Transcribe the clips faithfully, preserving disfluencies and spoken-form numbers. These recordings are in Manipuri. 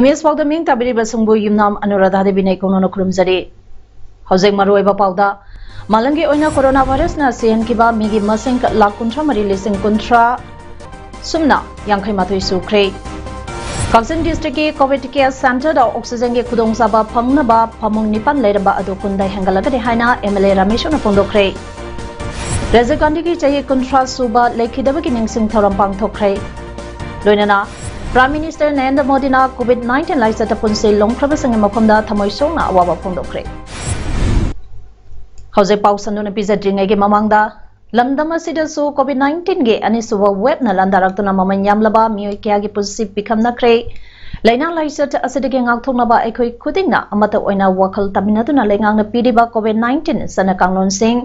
ꯏꯃꯦꯖ ꯄꯥꯎꯗ ꯃꯤꯡ ꯇꯥꯕꯤꯔꯤꯕꯁꯤꯡꯕꯨ ꯌꯨꯝꯅꯥꯝ ꯑꯅꯨꯔꯥꯙꯥ ꯗꯦꯕꯤꯅ ꯏꯀꯣꯛꯅꯅ ꯈꯨꯔꯨꯝꯖꯔꯤ꯫ ꯍꯧꯖꯤꯛ ꯃꯔꯨꯑꯣꯏꯕ ꯄꯥꯎꯗ, ꯃꯥꯂꯪꯒꯤ ꯑꯣꯏꯅ ꯀꯣꯔꯣꯅꯥ ꯚꯥꯏꯔꯁꯅ ꯁꯤꯍꯟꯈꯤꯕ ꯃꯤꯒꯤ ꯃꯁꯤꯡ ꯂꯥꯈ ꯀꯨꯟꯊ꯭ꯔꯥ ꯃꯔꯤ ꯂꯤꯁꯤꯡ ꯀꯨꯟꯊ꯭ꯔꯥ ꯁꯨꯞꯅ ꯌꯥꯡꯈꯩ ꯃꯥꯊꯣꯏ ꯁꯨꯈ꯭ꯔꯦ꯫ ꯀꯛꯆꯤꯡ ꯗꯤꯁꯇ꯭ꯔꯤꯛꯀꯤ ꯀꯣꯚꯤꯗ ꯀꯦꯌꯔ ꯁꯦꯟꯇꯔꯗ ꯑꯣꯛꯁꯤꯖꯦꯟꯒꯤ ꯈꯨꯗꯣꯡꯆꯥꯕ ꯐꯪꯅꯕ ꯐꯃꯨꯡ ꯅꯤꯄꯥꯟ ꯂꯩꯔꯝꯕ ꯑꯗꯨ ꯀꯨꯟꯗ ꯍꯦꯟꯒꯠꯂꯒꯅꯤ ꯍꯥꯏꯅ ꯑꯦꯝ ꯑꯦꯜ ꯑꯦ ꯔꯥꯃꯦꯁꯣꯔꯅ ꯐꯣꯡꯗꯣꯛꯈ꯭ꯔꯦ꯫ ꯔꯥꯖꯤꯕ ꯒꯥꯟꯙꯤꯒꯤ ꯆꯍꯤ ꯀꯨꯟꯊ꯭ꯔꯥ ꯁꯨꯕ ꯂꯩꯈꯤꯗꯕꯒꯤ ꯅꯤꯡꯁꯤꯡ ꯊꯧꯔꯝ ꯄꯥꯡꯊꯣꯛꯈ꯭ꯔꯦ꯫ ꯂꯣꯏꯅꯅ Prime Minister ꯅꯔꯦꯟꯗ꯭ꯔ ꯃꯣꯗꯤꯅ ꯀꯣꯚꯤꯗ ꯅꯥꯏꯟꯇꯤꯟ ꯂꯥꯏꯆꯠꯇ ꯄꯨꯟꯁꯤ ꯂꯣꯝꯈ꯭ꯔꯕꯁꯤꯡꯒꯤ ꯃꯐꯝꯗ ꯊꯃꯣꯏ ꯁꯣꯛꯅ ꯑꯋꯥꯕ ꯐꯣꯡꯗꯣꯛꯈ꯭ꯔꯦ꯫ ꯍꯧꯖꯤꯛ ꯄꯥꯎ ꯁꯟꯗꯣꯛꯅ ꯄꯤꯖꯗ꯭ꯔꯤꯉꯩꯒꯤ ꯃꯃꯥꯡꯗ, ꯂꯝꯗꯝ ꯑꯁꯤꯗꯁꯨ ꯀꯣꯚꯤꯗ ꯅꯥꯏꯟꯇꯤꯟꯒꯤ ꯑꯅꯤꯁꯨꯕ ꯋꯦꯕꯅ ꯂꯥꯟꯗꯥꯔꯛꯇꯨꯅ ꯃꯃꯜ ꯌꯥꯝꯂꯕ ꯃꯤꯑꯣꯏ ꯀꯌꯥꯒꯤ ꯄꯨꯟꯁꯤ ꯄꯤꯈꯝꯅꯈ꯭ꯔꯦ꯫ ꯂꯥꯏꯅꯥ ꯂꯥꯏꯆꯠ ꯑꯁꯤꯗꯒꯤ ꯉꯥꯛꯊꯣꯛꯅꯕ ꯑꯩꯈꯣꯏ ꯈꯨꯗꯤꯡꯅ ꯑꯃꯠꯇ ꯑꯣꯏꯅ ꯋꯥꯈꯜ ꯇꯥꯃꯤꯟꯅꯗꯨꯅ ꯂꯩꯉꯥꯛꯅ ꯄꯤꯔꯤꯕ ꯀꯣꯚꯤꯗ ꯅꯥꯏꯟꯇꯤꯟ ꯆꯠꯅ ꯀꯥꯡꯂꯣꯟꯁꯤꯡ,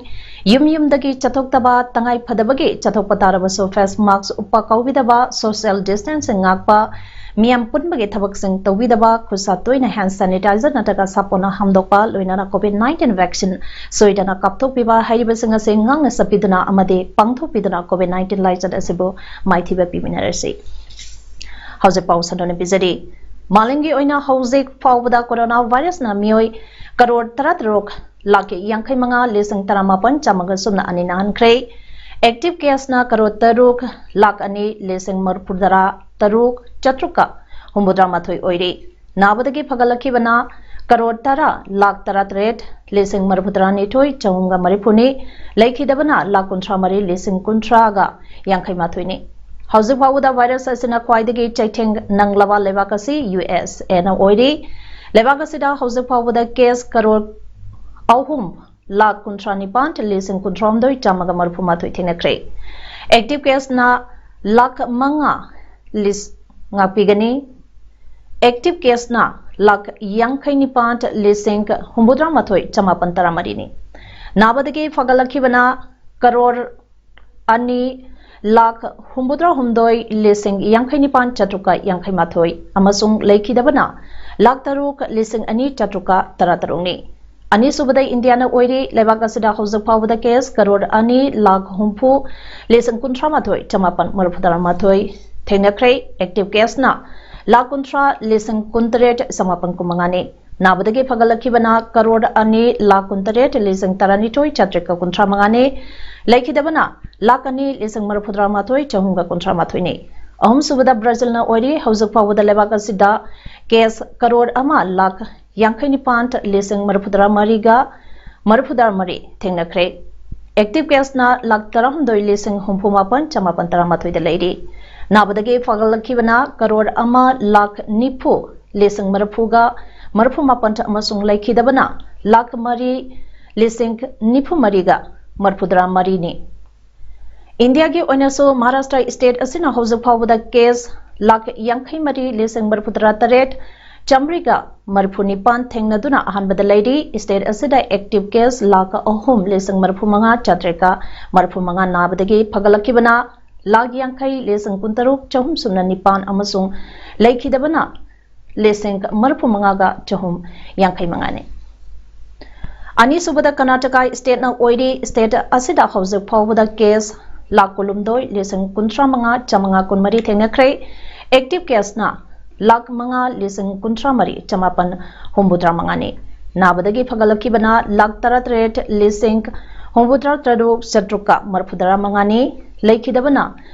ꯌꯨꯝ ꯌꯨꯝꯗꯒꯤ ꯆꯠꯊꯣꯛꯇꯕ, ꯇꯉꯥꯏ ꯐꯗꯕꯒꯤ ꯆꯠꯊꯣꯛꯄ ꯇꯥꯔꯕꯁꯨ ꯐꯦꯁ ꯃꯥꯛꯁ ꯎꯞꯄ ꯀꯧꯕꯤꯗꯕ, ꯁꯣꯁꯤꯌꯦꯜ ꯗꯤꯁꯇꯦꯟꯁꯤꯡ ꯉꯥꯛꯄ, ꯃꯤꯌꯥꯝ ꯄꯨꯟꯕꯒꯤ ꯊꯕꯛꯁꯤꯡ ꯇꯧꯕꯤꯗꯕ, ꯈꯨꯠꯁꯥ ꯇꯣꯏꯅ ꯍꯦꯟ ꯁꯦꯅꯤꯇꯥꯏꯖꯔ ꯅꯠꯇ꯭ꯔꯒ ꯁꯥꯄꯣꯟꯅ ꯍꯥꯝꯗꯣꯛꯄ, ꯂꯣꯏꯅꯅ ꯀꯣꯚꯤꯗ ꯅꯥꯏꯟꯇꯤꯟ ꯚꯦꯛꯁꯤꯟ ꯁꯣꯏꯗꯅ ꯀꯥꯞꯊꯣꯛꯄꯤꯕ ꯍꯥꯏꯔꯤꯕꯁꯤꯡ ꯑꯁꯤ ꯉꯥꯛꯅ ꯆꯠꯄꯤꯗꯨꯅ ꯑꯃꯗꯤ ꯄꯥꯡꯊꯣꯛꯄꯤꯗꯨꯅ ꯀꯣꯚꯤꯗ ꯅꯥꯏꯟꯇꯤꯟ ꯂꯥꯏꯆꯠ ꯑꯁꯤꯕꯨ ꯃꯥꯏꯊꯤꯕ ꯄꯤꯃꯤꯟꯅꯔꯁꯤ꯫ ꯍꯧꯖꯤꯛ ꯄꯥꯎ ꯁꯟꯗꯣꯛꯅ ꯄꯤꯖꯔꯤ꯫ ꯃꯥꯂꯦꯝꯒꯤ ꯑꯣꯏꯅ ꯍꯧꯖꯤꯛ ꯐꯥꯎꯕꯗ ꯀꯣꯔꯣꯅꯥ ꯚꯥꯏꯔꯁꯅ ꯃꯤꯑꯣꯏ ꯀꯔꯣꯔ ꯇꯔꯥꯇꯔꯨꯛ ꯂꯥꯈ ꯌꯥꯡꯈꯩ ꯃꯉꯥ ꯂꯤꯁꯤꯡ ꯇꯔꯥꯃꯥꯄꯟ ꯆꯥꯝꯃꯒ ꯁꯨꯞꯅ ꯑꯅꯤ ꯅꯥꯍꯟꯈ꯭ꯔꯦ꯫ ꯑꯦꯛꯇꯤꯚ ꯀꯦꯁꯅ ꯀꯔꯣꯔ ꯇꯔꯨꯛ ꯂꯥꯈ ꯑꯅꯤ ꯂꯤꯁꯤꯡ ꯃꯔꯤꯐꯨꯇꯔꯥ ꯇꯔꯨꯛ ꯆꯥꯇ꯭ꯔꯨꯛꯀ ꯍꯨꯝꯐꯨꯇꯔꯥꯃꯥꯊꯣꯏ ꯑꯣꯏꯔꯤ꯫ ꯅꯥꯕꯗꯒꯤ ꯐꯒꯠꯂꯛꯈꯤꯕꯅ ꯀꯔꯣꯔ ꯇꯔꯥ ꯂꯥꯈ ꯇꯔꯥꯇꯔꯦꯠ ꯂꯤꯁꯤꯡ ꯃꯔꯤꯐꯨꯇꯔꯥꯅꯤꯊꯣꯏ ꯆꯍꯨꯝꯒ ꯃꯔꯤꯐꯨꯅꯤ꯫ ꯂꯩꯈꯤꯗꯕꯅ ꯂꯥꯈ ꯀꯨꯟꯊ꯭ꯔꯥ ꯃꯔꯤ ꯂꯤꯁꯤꯡ ꯀꯨꯟꯊ꯭ꯔꯥꯒ ꯌꯥꯡꯈꯩ ꯃꯥꯊꯣꯏꯅꯤ꯫ ꯍꯧꯖꯤꯛ ꯐꯥꯎꯕꯗ ꯚꯥꯏꯔꯁ ꯑꯁꯤꯅ ꯈ꯭ꯋꯥꯏꯗꯒꯤ ꯆꯩꯊꯦꯡ ꯅꯪꯂꯕ ꯂꯩꯕꯥꯛ ꯑꯁꯤ ꯌꯨ ꯑꯦꯁ ꯑꯦꯅ ꯑꯣꯏꯔꯤ꯫ ꯂꯩꯕꯥꯛ ꯑꯁꯤꯗ ꯍꯧꯖꯤꯛ ꯐꯥꯎꯕꯗ ꯀꯦꯁ ꯀꯔꯣꯔ ꯑꯍꯨꯝ ꯂꯥꯈ ꯀꯨꯟꯊ꯭ꯔꯥ ꯅꯤꯄꯥꯟ ꯂꯤꯁꯤꯡ ꯀꯨꯟꯊ꯭ꯔꯥꯍꯨꯝꯗꯣꯏ ꯆꯥꯝꯃꯒ ꯃꯔꯤꯐꯨ ꯃꯥꯊꯣꯏ ꯊꯦꯡꯅꯈ꯭ꯔꯦ꯫ ꯑꯦꯛꯇꯤꯚ ꯀꯦꯁꯅ ꯂꯥꯈ ꯃꯉꯥ ꯂꯤꯁ ꯉꯥꯛꯄꯤꯒꯅꯤ꯫ ꯑꯦꯛꯇꯤꯚ ꯀꯦꯁꯅ ꯂꯥꯈ ꯌꯥꯡꯈꯩ ꯅꯤꯄꯥꯟ ꯂꯤꯁꯤꯡ ꯍꯨꯝꯐꯨꯇꯔꯥ ꯃꯥꯊꯣꯏ ꯆꯃꯥꯄꯟ ꯇꯔꯥ ꯃꯔꯤꯅꯤ꯫ ꯅꯥꯕꯗꯒꯤ ꯐꯒꯠꯂꯛꯈꯤꯕꯅ ꯀꯔꯣꯔ ꯑꯅꯤ ꯂꯥꯈ ꯍꯨꯝꯐꯨꯇꯔꯥ ꯍꯨꯝꯗꯣꯏ ꯂꯤꯁꯤꯡ ꯌꯥꯡꯈꯩ ꯅꯤꯄꯥꯟ ꯆꯥꯇ꯭ꯔꯨꯛꯀ ꯌꯥꯡꯈꯩ ꯃꯥꯊꯣꯏ ꯑꯃꯁꯨꯡ ꯂꯩꯈꯤꯗꯕꯅ ꯂꯥꯈ ꯇꯔꯨꯛ ꯂꯤꯁꯤꯡ ꯑꯅꯤ ꯆꯥꯇ꯭ꯔꯨꯛꯀ ꯇꯔꯥ ꯇꯔꯨꯛꯅꯤ꯫ ꯑꯅꯤꯁꯨꯕꯗ ꯏꯟꯗꯤꯌꯥꯅ ꯑꯣꯏꯔꯤ꯫ ꯂꯩꯕꯥꯛ ꯑꯁꯤꯗ ꯍꯧꯖꯤꯛ ꯐꯥꯎꯕꯗ ꯀꯦꯁ ꯀꯔꯣꯔ ꯑꯅꯤ ꯂꯥꯈ ꯍꯨꯝꯐꯨ ꯂꯤꯁꯤꯡ ꯀꯨꯟꯊ꯭ꯔꯥ ꯃꯥꯊꯣꯏ ꯆꯃꯥꯄꯟ ꯃꯔꯤꯐꯨ ꯇꯔꯥ ꯃꯥꯊꯣꯏ ꯊꯦꯡꯅꯈ꯭ꯔꯦ꯫ ꯑꯦꯛꯇꯤꯚ ꯀꯦꯁꯅ ꯂꯥꯈ ꯀꯨꯟꯊ꯭ꯔꯥ ꯂꯤꯁꯤꯡ ꯀꯨꯟꯇꯔꯦꯠ ꯆꯃꯥꯄꯟ ꯀꯨꯟꯃꯉꯥꯅꯤ꯫ ꯅꯥꯕꯗꯒꯤ ꯐꯒꯠꯂꯛꯈꯤꯕꯅ ꯀꯔꯣꯔ ꯑꯅꯤ ꯂꯥꯈ ꯀꯨꯟꯇꯔꯦꯠ ꯂꯤꯁꯤꯡ ꯇꯔꯥꯅꯤꯊꯣꯏ ꯆꯥꯇ꯭ꯔꯦꯠꯀ ꯀꯨꯟꯊ꯭ꯔꯥ ꯃꯉꯥꯅꯤ꯫ ꯂꯩꯈꯤꯗꯕꯅ ꯂꯥꯈ ꯑꯅꯤ ꯂꯤꯁꯤꯡ ꯃꯔꯤꯐꯨꯇꯔꯥ ꯃꯥꯊꯣꯏ ꯆꯍꯨꯝꯒ ꯀꯨꯟꯊ꯭ꯔꯥ ꯃꯥꯊꯣꯏꯅꯤ꯫ ꯑꯍꯨꯝꯁꯨꯕꯗ ꯕ꯭ꯔꯥꯖꯤꯜꯅ ꯑꯣꯏꯔꯤ꯫ ꯍꯧꯖꯤꯛ ꯐꯥꯎꯕꯗ ꯂꯩꯕꯥꯛ ꯑꯁꯤꯗ ꯀꯦꯁ ꯀꯔꯣꯔ ꯑꯃ ꯂꯥꯈ ꯌꯥꯡꯈꯩ ꯅꯤꯄꯥꯟ ꯂꯤꯁꯤꯡ ꯃꯔꯤꯐꯨꯇꯔꯥ ꯃꯔꯤꯒ ꯃꯔꯤꯐꯨꯇꯔꯥ ꯃꯔꯤ ꯊꯦꯡꯅꯈ꯭ꯔꯦ꯫ ꯑꯦꯛꯇꯤꯚ ꯀꯦꯁꯅ ꯂꯥꯈ ꯇꯔꯥꯍꯨꯝꯗꯣꯏ ꯂꯤꯁꯤꯡ ꯍꯨꯝꯐꯨ ꯃꯥꯄꯟ ꯆꯃꯥꯄꯟ ꯇꯔꯥꯃꯥꯊꯣꯏꯗ ꯂꯩꯔꯤ꯫ ꯅꯥꯕꯗꯒꯤ ꯐꯒꯠꯂꯛꯈꯤꯕꯅ ꯀꯔꯣꯔ ꯑꯃ ꯂꯥꯈ ꯅꯤꯐꯨ ꯂꯤꯁꯤꯡ ꯃꯔꯤꯐꯨꯒ ꯃꯔꯤꯐꯨ ꯃꯥꯄꯟ ꯑꯃꯁꯨꯡ ꯂꯩꯈꯤꯗꯕꯅ ꯂꯥꯈ ꯃꯔꯤ ꯂꯤꯁꯤꯡ ꯅꯤꯐꯨ ꯃꯔꯤꯒ ꯃꯔꯤꯐꯨꯇꯔꯥ ꯃꯔꯤꯅꯤ꯫ ꯏꯟꯗꯤꯌꯥꯒꯤ ꯑꯣꯏꯅꯁꯨ ꯃꯍꯥꯔꯥꯁꯇ꯭ꯔ ꯁ꯭ꯇꯦꯠ ꯑꯁꯤꯅ ꯍꯧꯖꯤꯛ ꯐꯥꯎꯕꯗ ꯀꯦꯁ ꯂꯥꯈ ꯌꯥꯡꯈꯩ ꯃꯔꯤ ꯂꯤꯁꯤꯡ ꯃꯔꯤꯐꯨꯇꯔꯥ ꯇꯔꯦꯠ ꯆꯥꯃꯔꯤꯒ ꯃꯔꯤꯐꯨ ꯅꯤꯄꯥꯟ ꯊꯦꯡꯅꯗꯨꯅ ꯑꯍꯥꯟꯕꯗ ꯂꯩꯔꯤ꯫ ꯁ꯭ꯇꯦꯠ ꯑꯁꯤꯗ ꯑꯦꯛꯇꯤꯚ ꯀꯦꯁ ꯂꯥꯈ ꯑꯍꯨꯝ ꯂꯤꯁꯤꯡ ꯃꯔꯤꯐꯨ ꯃꯉꯥ ꯆꯥꯇ꯭ꯔꯦꯠꯀ ꯃꯔꯤꯐꯨ ꯃꯉꯥ ꯅꯥꯕꯗꯒꯤ ꯐꯒꯠꯂꯛꯈꯤꯕꯅ ꯂꯥꯈ ꯌꯥꯡꯈꯩ ꯂꯤꯁꯤꯡ ꯀꯨꯟꯇꯔꯨꯛ ꯆꯍꯨꯝ ꯁꯨꯞꯅ ꯅꯤꯄꯥꯟ ꯑꯃꯁꯨꯡ ꯂꯩꯈꯤꯗꯕꯅ ꯂꯤꯁꯤꯡ ꯃꯔꯤꯐꯨ ꯃꯉꯥꯒ ꯆꯍꯨꯝ ꯌꯥꯡꯈꯩ ꯃꯉꯥꯅꯤ꯫ ꯑꯅꯤꯁꯨꯕꯗ ꯀꯔꯅꯥꯇꯀꯥ ꯁ꯭ꯇꯦꯠꯅ ꯑꯣꯏꯔꯤ꯫ ꯁ꯭ꯇꯦꯠ ꯑꯁꯤꯗ ꯍꯧꯖꯤꯛ ꯐꯥꯎꯕꯗ ꯀꯦꯁ ꯂꯥꯈ ꯀꯨꯟꯍꯨꯝꯗꯣꯏ ꯂꯤꯁꯤꯡ ꯀꯨꯟꯊ꯭ꯔꯥ ꯃꯉꯥ ꯆꯥꯃꯉꯥ ꯀꯨꯟꯃꯔꯤ ꯊꯦꯡꯅꯈ꯭ꯔꯦ꯫ ꯑꯦꯛꯇꯤꯚ ꯀꯦꯁꯅ ꯂꯥꯈ ꯃꯉꯥ ꯂꯤꯁꯤꯡ ꯀꯨꯟꯊ꯭ꯔꯥ ꯃꯔꯤ ꯆꯃꯥꯄꯟ ꯍꯨꯝꯐꯨꯇꯔꯥ ꯃꯉꯥꯅꯤ꯫ ꯅꯥꯕꯗꯒꯤ ꯐꯒꯠꯂꯛꯈꯤꯕꯅ ꯂꯥꯈ ꯇꯔꯥꯇꯔꯦꯠ ꯂꯤꯁꯤꯡ ꯍꯨꯝꯐꯨꯇꯔꯥ ꯇꯔꯨꯛ ꯆꯥꯇ꯭ꯔꯨꯛꯀ ꯃꯔꯤꯐꯨꯇꯔꯥ ꯃꯉꯥꯅꯤ꯫ ꯂꯩꯈꯤꯗꯕꯅ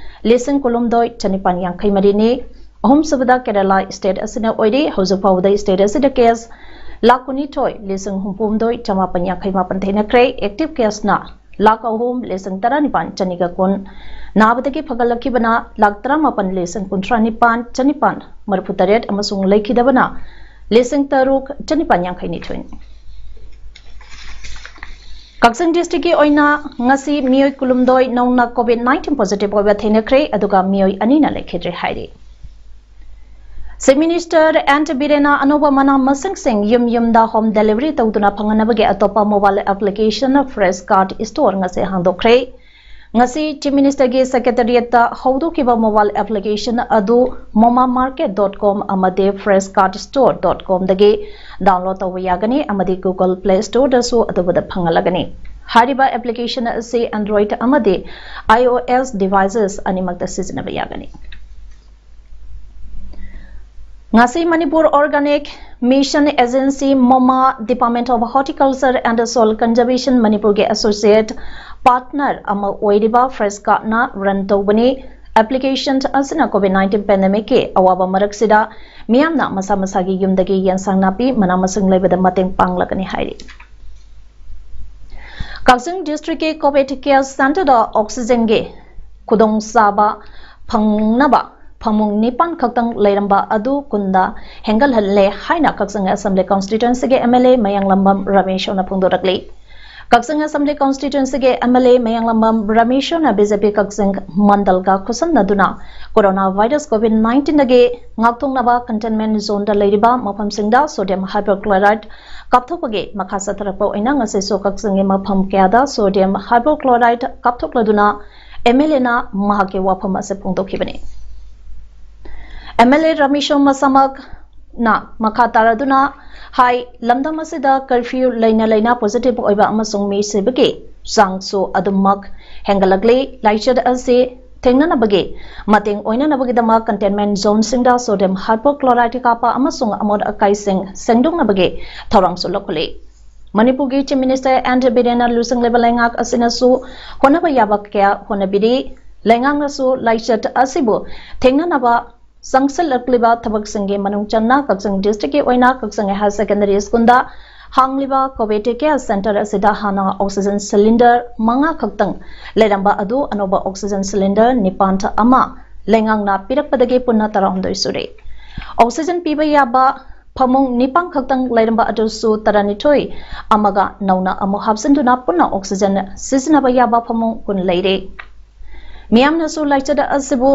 ꯂꯤꯁꯤꯡ ꯀꯨꯟꯍꯨꯝꯗꯣꯏ ꯆꯅꯤꯄꯥꯟ ꯌꯥꯡꯈꯩ ꯃꯔꯤꯅꯤ꯫ ꯑꯍꯨꯝꯁꯨꯕꯗ ꯀꯦꯔꯂꯥ ꯁ꯭ꯇꯦꯠ ꯑꯁꯤꯅ ꯑꯣꯏꯔꯤ꯫ ꯍꯧꯖꯤꯛ ꯐꯥꯎꯕꯗ ꯁ꯭ꯇꯦꯠ ꯑꯁꯤꯗ ꯀꯦꯁ ꯂꯥꯈ ꯀꯨꯟꯅꯤꯊꯣꯏ ꯂꯤꯁꯤꯡ ꯍꯨꯝꯐꯨꯍꯨꯝꯗꯣꯏ ꯆꯃꯥꯄꯟ ꯌꯥꯡꯈꯩ ꯃꯥꯄꯟ ꯊꯦꯡꯅꯈ꯭ꯔꯦ꯫ ꯑꯦꯛꯇꯤꯚ ꯀꯦꯁꯅ ꯂꯥꯈ ꯑꯍꯨꯝ ꯂꯤꯁꯤꯡ ꯇꯔꯥꯅꯤꯄꯥꯟ ꯆꯅꯤꯒ ꯀꯨꯟ꯫ ꯅꯥꯕꯗꯒꯤ ꯐꯒꯠꯂꯛꯈꯤꯕꯅ ꯂꯥꯈ ꯇꯔꯥꯃꯥꯄꯟ ꯂꯤꯁꯤꯡ ꯀꯨꯟꯊ꯭ꯔꯥ ꯅꯤꯄꯥꯟ ꯆꯅꯤꯄꯥꯟ ꯃꯔꯤꯐꯨ ꯇꯔꯦꯠ ꯑꯃꯁꯨꯡ ꯂꯩꯈꯤꯗꯕꯅ ꯂꯤꯁꯤꯡ ꯇꯔꯨꯛ ꯆꯅꯤꯄꯥꯟ ꯌꯥꯡꯈꯩ ꯅꯤꯊꯣꯏꯅꯤ꯫ ꯀꯛꯆꯤꯡ ꯗꯤꯁꯇ꯭ꯔꯤꯛꯀꯤ ꯑꯣꯏꯅ ꯉꯁꯤ ꯃꯤꯑꯣꯏ ꯀꯨꯟꯍꯨꯝꯗꯣꯏ ꯅꯧꯅ ꯀꯣꯚꯤꯗ ꯅꯥꯏꯟꯇꯤꯟ ꯄꯣꯖꯤꯇꯤꯚ ꯑꯣꯏꯕ ꯊꯦꯡꯅꯈ꯭ꯔꯦ, ꯑꯗꯨꯒ ꯃꯤꯑꯣꯏ ꯑꯅꯤꯅ ꯂꯩꯈꯤꯗ꯭ꯔꯦ ꯍꯥꯏꯔꯤ꯫ Chief Minister N Birena ꯑꯅꯧꯕ ꯃꯅꯥ ꯃꯁꯤꯡꯁꯤꯡ ꯌꯨꯝ ꯌꯨꯝꯗ home delivery ꯇꯧꯗꯨꯅ ꯐꯪꯍꯟꯅꯕꯒꯤ ꯑꯇꯣꯞꯄ mobile application Fresh Cart Store ꯉꯁꯤ ꯍꯥꯡꯗꯣꯛꯈ꯭ꯔꯦ꯫ ꯉꯁꯤ Chief Minister ꯒꯤ Secretariat ꯇ ꯍꯧꯗꯣꯛꯈꯤꯕ mobile application ꯑꯗꯨ moma market dot com ꯑꯃꯗꯤ fresh cart store dot com ꯗꯒꯤ download ꯇꯧꯕ ꯌꯥꯒꯅꯤ ꯑꯃꯗꯤ Google Play Store ꯗꯁꯨ ꯑꯗꯨꯕꯨꯗ ꯐꯪꯍꯜꯂꯒꯅꯤ꯫ ꯍꯥꯏꯔꯤꯕ application ꯑꯁꯤ Android ꯑꯃꯗꯤ I O S devices ꯑꯅꯤꯃꯛꯇ ꯁꯤꯖꯤꯟꯅꯕ ꯌꯥꯒꯅꯤ꯫ ꯉꯁꯤ Manipur Organic Mission Agency, moma, Department of Horticulture and Soil Conservation ꯃꯅꯤꯄꯨꯔꯒꯤ associate partner ꯑꯃ ꯑꯣꯏꯔꯤꯕ Fresh Cart ꯅ run ꯇꯧꯕꯅꯤ꯫ Application ꯑꯁꯤꯅ COVID nineteen pandemic ꯀꯤ ꯑꯋꯥꯕ ꯃꯔꯛꯁꯤꯗ ꯃꯤꯌꯥꯝꯅ ꯃꯁꯥ ꯃꯁꯥꯒꯤ ꯌꯨꯝꯗꯒꯤ ꯌꯦꯟꯁꯥꯡ ꯅꯥꯄꯤ, ꯃꯅꯥ ꯃꯁꯤꯡ ꯂꯩꯕꯗ ꯃꯇꯦꯡ ꯄꯥꯡꯂꯒꯅꯤ ꯍꯥꯏꯔꯤ꯫ ꯀꯛꯆꯤꯡ district ꯀꯤ COVID care center ꯗ oxygen ꯒꯤ ꯈꯨꯗꯣꯡꯆꯥꯕ ꯐꯪꯅꯕ ꯐꯃꯨꯡ ꯅꯤꯄꯥꯟ ꯈꯛꯇꯪ ꯂꯩꯔꯝꯕ ꯑꯗꯨ ꯀꯨꯟꯗ ꯍꯦꯟꯒꯠꯍꯜꯂꯦ ꯍꯥꯏꯅ ꯀꯛꯆꯤꯡ Assembly Constituency ꯒꯤ M L A Mayanglambam ꯔꯃꯦꯁꯣꯅ ꯐꯣꯡꯗꯣꯔꯛꯂꯤ꯫ Kakching Assembly Constituency ꯒꯤ M L A Mayanglambam ꯔꯃꯦꯁꯣꯅ B J P Kakching ꯃꯟꯗꯜꯒ ꯈꯨꯠꯁꯝꯅꯗꯨꯅ corona virus COVID nineteen ꯗꯒꯤ ꯉꯥꯛꯊꯣꯛꯅꯕ containment zone ꯗ ꯂꯩꯔꯤꯕ ꯃꯐꯝꯁꯤꯡꯗ sodium hypochlorite ꯀꯥꯞꯊꯣꯛꯄꯒꯤ ꯃꯈꯥ ꯆꯠꯊꯔꯛꯄ ꯑꯣꯏꯅ ꯉꯁꯤꯁꯨ ꯀꯛꯆꯤꯡꯒꯤ ꯃꯐꯝ ꯀꯌꯥꯗ sodium hypochlorite ꯀꯥꯞꯊꯣꯛꯂꯗꯨꯅ M L A ꯅ ꯃꯍꯥꯛꯀꯤ ꯋꯥꯐꯝ ꯑꯁꯤ ꯐꯣꯡꯗꯣꯛꯈꯤꯕꯅꯤ꯫ M L A ꯔꯃꯦꯁꯣ ꯃꯁꯥꯃꯛꯅ ꯃꯈꯥ ꯇꯥꯔꯗꯨꯅ ꯍꯥꯏ, ꯂꯝꯗꯝ ꯑꯁꯤꯗ curfew ꯂꯩꯅ ꯂꯩꯅ positive ꯑꯣꯏꯕ ꯑꯃꯁꯨꯡ ꯃꯤ ꯁꯤꯕꯒꯤ ꯆꯥꯡꯁꯨ ꯑꯗꯨꯃꯛ ꯍꯦꯟꯒꯠꯂꯛꯂꯤ꯫ ꯂꯥꯏꯆꯠ ꯑꯁꯤ ꯊꯦꯡꯅꯅꯕꯒꯤ ꯃꯇꯦꯡ ꯑꯣꯏꯅꯅꯕꯒꯤꯗꯃꯛ containment zone ꯁꯤꯡꯗ sodium hypochlorite ꯀꯥꯞꯄ ꯑꯃꯁꯨꯡ ꯑꯃꯣꯠ ꯑꯀꯥꯏꯁꯤꯡ ꯁꯦꯡꯗꯣꯛꯅꯕꯒꯤ ꯊꯧꯔꯥꯡꯁꯨ ꯂꯧꯈꯠꯂꯤ꯫ ꯃꯅꯤꯄꯨꯔꯒꯤ Chief Minister N Birena ꯂꯨꯆꯤꯡꯂꯤꯕ ꯂꯩꯉꯥꯛ ꯑꯁꯤꯅꯁꯨ ꯍꯣꯠꯅꯕ ꯌꯥꯕ ꯀꯌꯥ ꯍꯣꯠꯅꯕꯤꯔꯤ꯫ ꯂꯩꯉꯥꯛꯅꯁꯨ ꯂꯥꯏꯆꯠ ꯑꯁꯤꯕꯨ ꯊꯦꯡꯅꯅꯕ ꯆꯪꯁꯤꯜꯂꯛꯂꯤꯕ ꯊꯕꯛꯁꯤꯡꯒꯤ ꯃꯅꯨꯡ ꯆꯟꯅ ꯀꯛꯆꯤꯡ district ꯀꯤ ꯑꯣꯏꯅ ꯀꯛꯆꯤꯡ Higher Secondary School ꯗ ꯍꯥꯡꯂꯤꯕ COVID care center ꯑꯁꯤꯗ ꯍꯥꯟꯅ oxygen cylinder ꯃꯉꯥ ꯈꯛꯇꯪ ꯂꯩꯔꯝꯕ ꯑꯗꯨ ꯑꯅꯧꯕ oxygen cylinder ꯅꯤꯄꯥꯟ ꯑꯃ ꯂꯩꯉꯥꯛꯅ ꯄꯤꯔꯛꯄꯗꯒꯤ ꯄꯨꯟꯅ ꯇꯔꯥꯍꯨꯝꯗꯣꯏ ꯁꯨꯔꯦ꯫ Oxygen ꯄꯤꯕ ꯌꯥꯕ ꯐꯃꯨꯡ ꯅꯤꯄꯥꯟ ꯈꯛꯇꯪ ꯂꯩꯔꯝꯕ ꯑꯗꯨꯁꯨ ꯇꯔꯥꯅꯤꯊꯣꯏ ꯑꯃꯒ ꯅꯧꯅ ꯑꯃꯨꯛ ꯍꯥꯞꯆꯤꯟꯗꯨꯅ ꯄꯨꯟꯅ oxygen ꯁꯤꯖꯤꯟꯅꯕ ꯌꯥꯕ ꯐꯃꯨꯡ ꯀꯨꯟ ꯂꯩꯔꯦ꯫ ꯃꯤꯌꯥꯝꯅꯁꯨ ꯂꯥꯏꯆꯠ ꯑꯁꯤꯕꯨ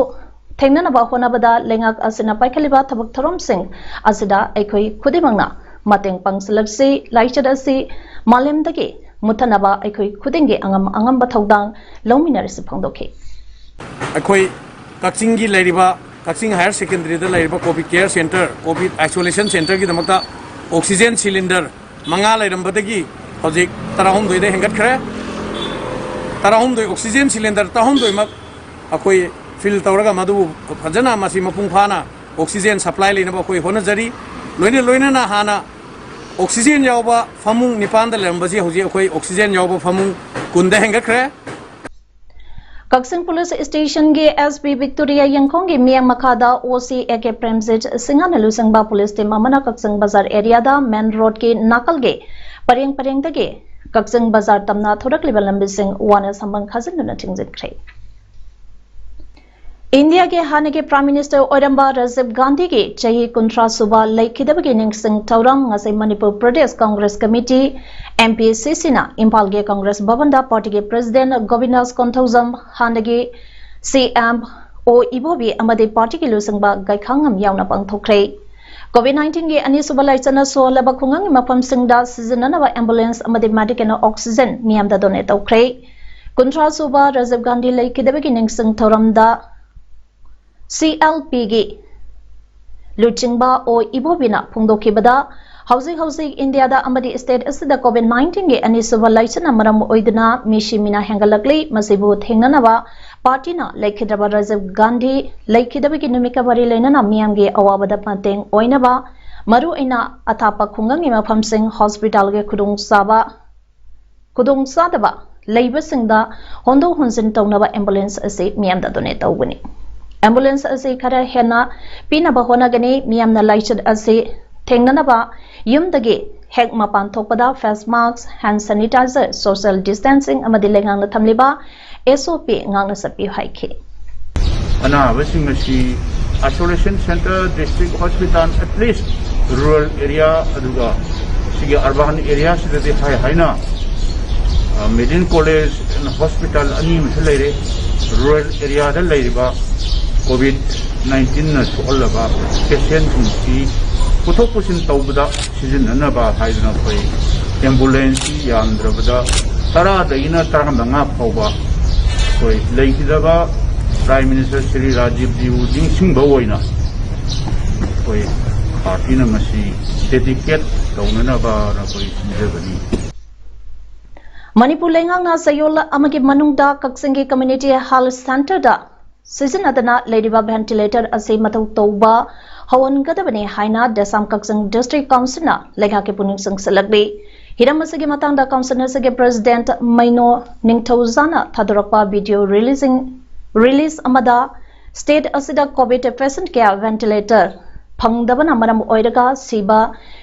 ꯊꯦꯡꯅꯅꯕ ꯍꯣꯠꯅꯕꯗ ꯂꯩꯉꯥꯛ ꯑꯁꯤꯅ ꯄꯥꯏꯈꯠꯂꯤꯕ ꯊꯕꯛ ꯊꯧꯔꯝꯁꯤꯡ ꯑꯁꯤꯗ ꯑꯩꯈꯣꯏ ꯈꯨꯗꯤꯡꯃꯛꯅ ꯃꯇꯦꯡ ꯄꯥꯡꯁꯤꯜꯂꯛꯁꯤ꯫ ꯂꯥꯏꯆꯠ ꯑꯁꯤ ꯃꯥꯂꯦꯝꯗꯒꯤ ꯃꯨꯠꯊꯅꯕ ꯑꯩꯈꯣꯏ ꯈꯨꯗꯤꯡꯒꯤ ꯑꯉꯝ ꯑꯉꯝꯕ ꯊꯧꯗꯥꯡ ꯂꯧꯃꯤꯟꯅꯔꯁꯤ ꯐꯣꯡꯗꯣꯛꯈꯤ꯫ ꯑꯩꯈꯣꯏ ꯀꯛꯆꯤꯡꯒꯤ ꯂꯩꯔꯤꯕ, ꯀꯛꯆꯤꯡ ꯍꯥꯌꯔ ꯁꯦꯀꯦꯟꯗꯔꯤꯗ ꯂꯩꯔꯤꯕ Covid care centre, Covid isolation ꯁꯦꯟꯇꯔꯒꯤꯗꯃꯛꯇ ꯑꯣꯛꯁꯤꯖꯦꯟ ꯁꯤꯂꯤꯟꯗꯔ ꯃꯉꯥ ꯂꯩꯔꯝꯕꯗꯒꯤ ꯍꯧꯖꯤꯛ ꯇꯔꯥꯍꯨꯝꯗꯣꯏꯗ ꯍꯦꯟꯒꯠꯈ꯭ꯔꯦ꯫ ꯇꯔꯥꯍꯨꯝꯗꯣꯏ, ꯑꯣꯛꯁꯤꯖꯦꯟ ꯁꯤꯂꯤꯟꯗꯔ ꯇꯔꯥꯍꯨꯝꯗꯣꯏꯃꯛ ꯑꯩꯈꯣꯏ ꯐꯤꯜ ꯇꯧꯔꯒ ꯃꯗꯨꯕꯨ ꯐꯖꯅ ꯃꯁꯤ ꯃꯄꯨꯡ ꯐꯥꯅ ꯑꯣꯛꯁꯤꯖꯦꯟ ꯁꯄ꯭ꯂꯥꯏ ꯂꯩꯅꯕ ꯑꯩꯈꯣꯏ ꯍꯣꯠꯅꯖꯔꯤ꯫ ꯂꯣꯏꯅ ꯂꯣꯏꯅꯅ ꯍꯥꯟꯅ ꯑꯣꯛꯁꯤꯖꯦꯟ ꯌꯥꯎꯕ ꯐꯃꯨꯡ ꯅꯤꯄꯥꯟꯗ ꯂꯩꯔꯝꯕꯁꯤ ꯍꯧꯖꯤꯛ ꯑꯩꯈꯣꯏ ꯑꯣꯛꯁꯤꯖꯦꯟ ꯌꯥꯎꯕ ꯐꯃꯨꯡ ꯀꯨꯟꯗ ꯍꯦꯟꯒꯠꯈ꯭ꯔꯦ꯫ ꯀꯛꯆꯤꯡ ꯄꯨꯂꯤꯁ ꯁ꯭ꯇꯦꯁꯟꯒꯤ ꯑꯦꯁ ꯄꯤ ꯕꯤꯛꯇꯣꯔꯤꯌꯥ ꯌꯦꯡꯈꯣꯡꯒꯤ ꯃꯤꯠꯌꯦꯡ ꯃꯈꯥꯗ ꯑꯣ ꯁꯤ ꯑꯦ ꯀꯦ ꯄ꯭ꯔꯦꯝꯖꯤꯠ ꯁꯤꯡꯍꯅ ꯂꯨꯆꯤꯡꯕ ꯄꯨꯂꯤꯁ ꯇꯤꯝ ꯑꯃꯅ ꯀꯛꯆꯤꯡ ꯕꯖꯥꯔ ꯑꯦꯔꯤꯌꯥꯗ ꯃꯦꯟ ꯔꯣꯗꯀꯤ ꯅꯥꯀꯜꯒꯤ ꯄꯔꯦꯡ ꯄꯔꯦꯡꯗꯒꯤ ꯀꯛꯆꯤꯡ ꯕꯖꯥꯔ ꯇꯝꯅ ꯊꯣꯔꯛꯂꯤꯕ ꯂꯝꯕꯤꯁꯤꯡ ꯋꯥꯅ ꯁꯝꯕꯟ ꯈꯥꯖꯤꯟꯗꯨꯅ ꯊꯤꯡꯖꯤꯟꯈ꯭ꯔꯦ꯫ ꯏꯟꯗꯤꯌꯥꯒꯤ ꯍꯥꯟꯅꯒꯤ ꯄ꯭ꯔꯥꯏꯝ ꯃꯤꯅꯤꯁꯇꯔ ꯑꯣꯏꯔꯝꯕ ꯔꯥꯖꯤꯕ ꯒꯥꯟꯙꯤꯒꯤ ꯆꯍꯤ ꯀꯨꯟꯊ꯭ꯔꯥ ꯁꯨꯕ ꯂꯩꯈꯤꯗꯕꯒꯤ ꯅꯤꯡꯁꯤꯡ ꯊꯧꯔꯝ ꯉꯁꯤ Manipur Pradesh Congress committee, M P ꯁꯤ ꯁꯤꯅ ꯏꯝꯐꯥꯜꯒꯤ ꯀꯪꯒ꯭ꯔꯦꯁ ꯚꯕꯟꯗ ꯄꯥꯔꯇꯤꯒꯤ ꯄ꯭ꯔꯦꯁꯤꯗꯦꯟꯠ ꯒꯣꯕꯤꯟꯗꯥꯁ ꯀꯣꯟꯊꯧꯖꯝ, ꯍꯥꯟꯅꯒꯤ ꯁꯤ ꯑꯦꯝ ꯑꯣ ꯏꯕꯣꯕꯤ ꯑꯃꯗꯤ ꯄꯥꯔꯇꯤꯒꯤ ꯂꯨꯆꯤꯡꯕ ꯒꯥꯏꯈꯥꯉꯝ ꯌꯥꯎꯅ ꯄꯥꯡꯊꯣꯛꯈ꯭ꯔꯦ꯫ ꯀꯣꯚꯤꯗ ꯅꯥꯏꯟꯇꯤꯟꯒꯤ ꯑꯅꯤꯁꯨꯕ ꯂꯥꯏꯆꯠꯅ ꯁꯣꯛꯍꯜꯂꯕ ꯈꯨꯡꯒꯪꯒꯤ ꯃꯐꯝꯁꯤꯡꯗ ꯁꯤꯖꯤꯟꯅꯅꯕ ꯑꯦꯝꯕꯨꯂꯦꯟꯁ ꯑꯃꯗꯤ ꯃꯦꯗꯤꯀꯦꯜ ꯑꯣꯛꯁꯤꯖꯦꯟ ꯃꯤꯌꯥꯝꯗ ꯗꯣꯅꯦꯠ ꯇꯧꯈ꯭ꯔꯦ꯫ ꯀꯨꯟꯊ꯭ꯔꯥ ꯁꯨꯕ ꯔꯥꯖꯤꯕ ꯒꯥꯟꯙꯤ ꯂꯩꯈꯤꯗꯕꯒꯤ ꯅꯤꯡꯁꯤꯡ ꯊꯧꯔꯝꯗ ꯁꯤ ꯑꯦꯜ ꯄꯤꯒꯤ ꯂꯨꯆꯤꯡꯕ ꯑꯣ ꯏꯕꯣꯕꯤꯅ ꯐꯣꯡꯗꯣꯛꯈꯤꯕꯗ, ꯍꯧꯖꯤꯛ ꯍꯧꯖꯤꯛ ꯏꯟꯗꯤꯌꯥꯗ ꯑꯃꯗꯤ ꯁ꯭ꯇꯦꯠ ꯑꯁꯤꯗ ꯀꯣꯚꯤꯗ ꯅꯥꯏꯟꯇꯤꯟꯒꯤ ꯑꯅꯤꯁꯨꯕ ꯂꯥꯏꯆꯠꯅ ꯃꯔꯝ ꯑꯣꯏꯗꯨꯅ ꯃꯤꯁꯤ ꯃꯤꯅꯥ ꯍꯦꯟꯒꯠꯂꯛꯂꯤ꯫ ꯃꯁꯤꯕꯨ ꯊꯦꯡꯅꯅꯕ ꯄꯥꯔꯇꯤꯅ ꯂꯩꯈꯤꯗ꯭ꯔꯕ ꯔꯥꯖꯤꯕ ꯒꯥꯟꯙꯤ ꯂꯩꯈꯤꯗꯕꯒꯤ ꯅꯨꯃꯤꯠꯀ ꯃꯔꯤ ꯂꯩꯅꯅ ꯃꯤꯌꯥꯝꯒꯤ ꯑꯋꯥꯕꯗ ꯃꯇꯦꯡ ꯑꯣꯏꯅꯕ, ꯃꯔꯨꯑꯣꯏꯅ ꯑꯊꯥꯞꯄ ꯈꯨꯡꯒꯪꯒꯤ ꯃꯐꯝꯁꯤꯡ, ꯍꯣꯁꯄꯤꯇꯥꯜꯒꯤ ꯈꯨꯗꯣꯡꯆꯥꯕ, ꯈꯨꯗꯣꯡꯆꯥꯗꯕ ꯂꯩꯕꯁꯤꯡꯗ ꯍꯣꯟꯗꯣꯛ ꯍꯣꯟꯖꯤꯟ ꯇꯧꯅꯕ ꯑꯦꯝꯕꯨꯂꯦꯟꯁ ꯑꯁꯤ ꯃꯤꯌꯥꯝꯗ ꯗꯣꯅꯦꯠ ꯇꯧꯕꯅꯤ꯫ ꯑꯦꯝꯕꯨꯂꯦꯟꯁ ꯑꯁꯤ ꯈꯔ ꯍꯦꯟꯅ ꯄꯤꯅꯕ ꯍꯣꯠꯅꯒꯅꯤ꯫ ꯃꯤꯌꯥꯝꯅ ꯂꯥꯏꯆꯠ ꯑꯁꯤ ꯊꯦꯡꯅꯅꯕ ꯌꯨꯝꯗꯒꯤ ꯍꯦꯛ ꯃꯄꯥꯟ ꯊꯣꯛꯄꯗ ꯐꯦꯁ ꯃꯥꯁꯛ, ꯍꯦꯟ ꯁꯦꯅꯤꯇꯥꯏꯖꯔ, ꯁꯣꯁꯤꯌꯦꯜ ꯗꯤꯁꯇꯦꯟꯁꯤꯡ ꯑꯃꯗꯤ ꯂꯩꯉꯥꯛꯅ ꯊꯝꯂꯤꯕ ꯑꯦꯁ ꯑꯣ ꯄꯤ ꯉꯥꯛꯅ ꯆꯠꯄꯤꯌꯨ ꯍꯥꯏꯈꯤ꯫ ꯑꯅꯥꯕꯁꯤꯡ ꯑꯁꯤ isolation centre, district hospital, at least rural area, ꯑꯗꯨꯒ ꯁꯤꯒꯤ ꯑꯔꯕꯥꯟ ꯑꯦꯔꯤꯌꯥꯁꯤꯗꯗꯤ ꯍꯥꯏ ꯍꯥꯏꯅ, ꯑ, ꯃꯦꯗꯤꯀꯦꯜ ꯀꯣꯂꯦꯖ ꯑꯦꯟ ꯍꯣꯁꯄꯤꯇꯥꯜ ꯑꯅꯤ ꯑꯃꯁꯨ ꯂꯩꯔꯦ꯫ ꯔꯨꯔꯦꯜ ꯑꯦꯔꯤꯌꯥꯗ ꯂꯩꯔꯤꯕ ꯀꯣꯚꯤꯗ ꯅꯥꯏꯟꯇꯤꯟꯅ ꯁꯣꯛꯍꯜꯂꯕ ꯄꯦꯁꯦꯟꯁꯤꯡꯁꯤ ꯄꯨꯊꯣꯛ ꯄꯨꯁꯤꯟ ꯇꯧꯕꯗ ꯁꯤꯖꯤꯟꯅꯅꯕ ꯍꯥꯏꯗꯨꯅ ꯑꯩꯈꯣꯏ ꯑꯦꯝꯕꯨꯂꯦꯟꯁꯁꯤ ꯌꯥꯝꯗ꯭ꯔꯕꯗ ꯇꯔꯥꯗꯒꯤꯅ ꯇꯔꯥꯃꯉꯥ ꯐꯥꯎꯕ ꯑꯩꯈꯣꯏ ꯂꯩꯈꯤꯗꯕ ꯄ꯭ꯔꯥꯏꯝ ꯃꯤꯅꯤꯁꯇꯔ ꯁ꯭ꯔꯤ ꯔꯥꯖꯤꯕꯖꯤꯕꯨ ꯅꯤꯡꯁꯤꯡꯕ ꯑꯣꯏꯅ ꯑꯩꯈꯣꯏ ꯄꯥꯔꯇꯤꯅ ꯃꯁꯤ ꯗꯦꯗꯤꯀꯦꯠ ꯇꯧꯅꯅꯕꯅ ꯑꯩꯈꯣꯏ ꯁꯤꯟꯖꯕꯅꯤ꯫ ꯃꯅꯤꯄꯨꯔ ꯂꯩꯉꯥꯛꯅ ꯆꯌꯣꯜ ꯑꯃꯒꯤ ꯃꯅꯨꯡꯗ ꯀꯛꯆꯤꯡꯒꯤ ꯀꯝꯃ꯭ꯌꯨꯅꯤꯇꯤ ꯍꯦꯜꯊ ꯁꯦꯟꯇꯔꯗ ꯁꯤꯖꯤꯟꯅꯗꯅ ꯂꯩꯔꯤꯕ ꯚꯦꯟꯇꯤꯂꯦꯇꯔ ꯑꯁꯤ ꯃꯊꯧ ꯇꯧꯕ ꯍꯧꯍꯟꯒꯗꯕꯅꯤ ꯍꯥꯏꯅ ꯗꯦꯁꯥꯝ ꯀꯛꯆꯤꯡ ꯗꯤꯁꯇ꯭ꯔꯤꯛ ꯀꯥꯎꯟꯁꯤꯜꯅ ꯂꯩꯉꯥꯛꯀꯤ ꯄꯨꯛꯅꯤꯡ ꯆꯤꯡꯁꯤꯜꯂꯛꯂꯤ꯫ ꯍꯤꯔꯝ ꯑꯁꯤꯒꯤ ꯃꯇꯥꯡꯗ ꯀꯥꯎꯟꯁꯤꯜ ꯑꯁꯤꯒꯤ ꯄ꯭ꯔꯦꯁꯤꯗꯦꯟꯠ ꯃꯩꯅꯣ ꯅꯤꯡꯊꯧꯖꯥꯅ ꯊꯥꯗꯣꯔꯛꯄ ꯚꯤꯗꯤꯑꯣ ꯔꯤꯂꯤꯖꯤꯡ ꯔꯤꯂꯤꯖ ꯑꯃꯗ ꯁ꯭ꯇꯦꯠ ꯑꯁꯤꯗ ꯀꯣꯚꯤꯗ ꯄꯦꯁꯦꯟꯠ ꯀꯌꯥ ꯚꯦꯟꯇꯤꯂꯦꯇꯔ ꯐꯪꯗꯕꯅ ꯃꯔꯝ ꯑꯣꯏꯔꯒ ꯁꯤꯕ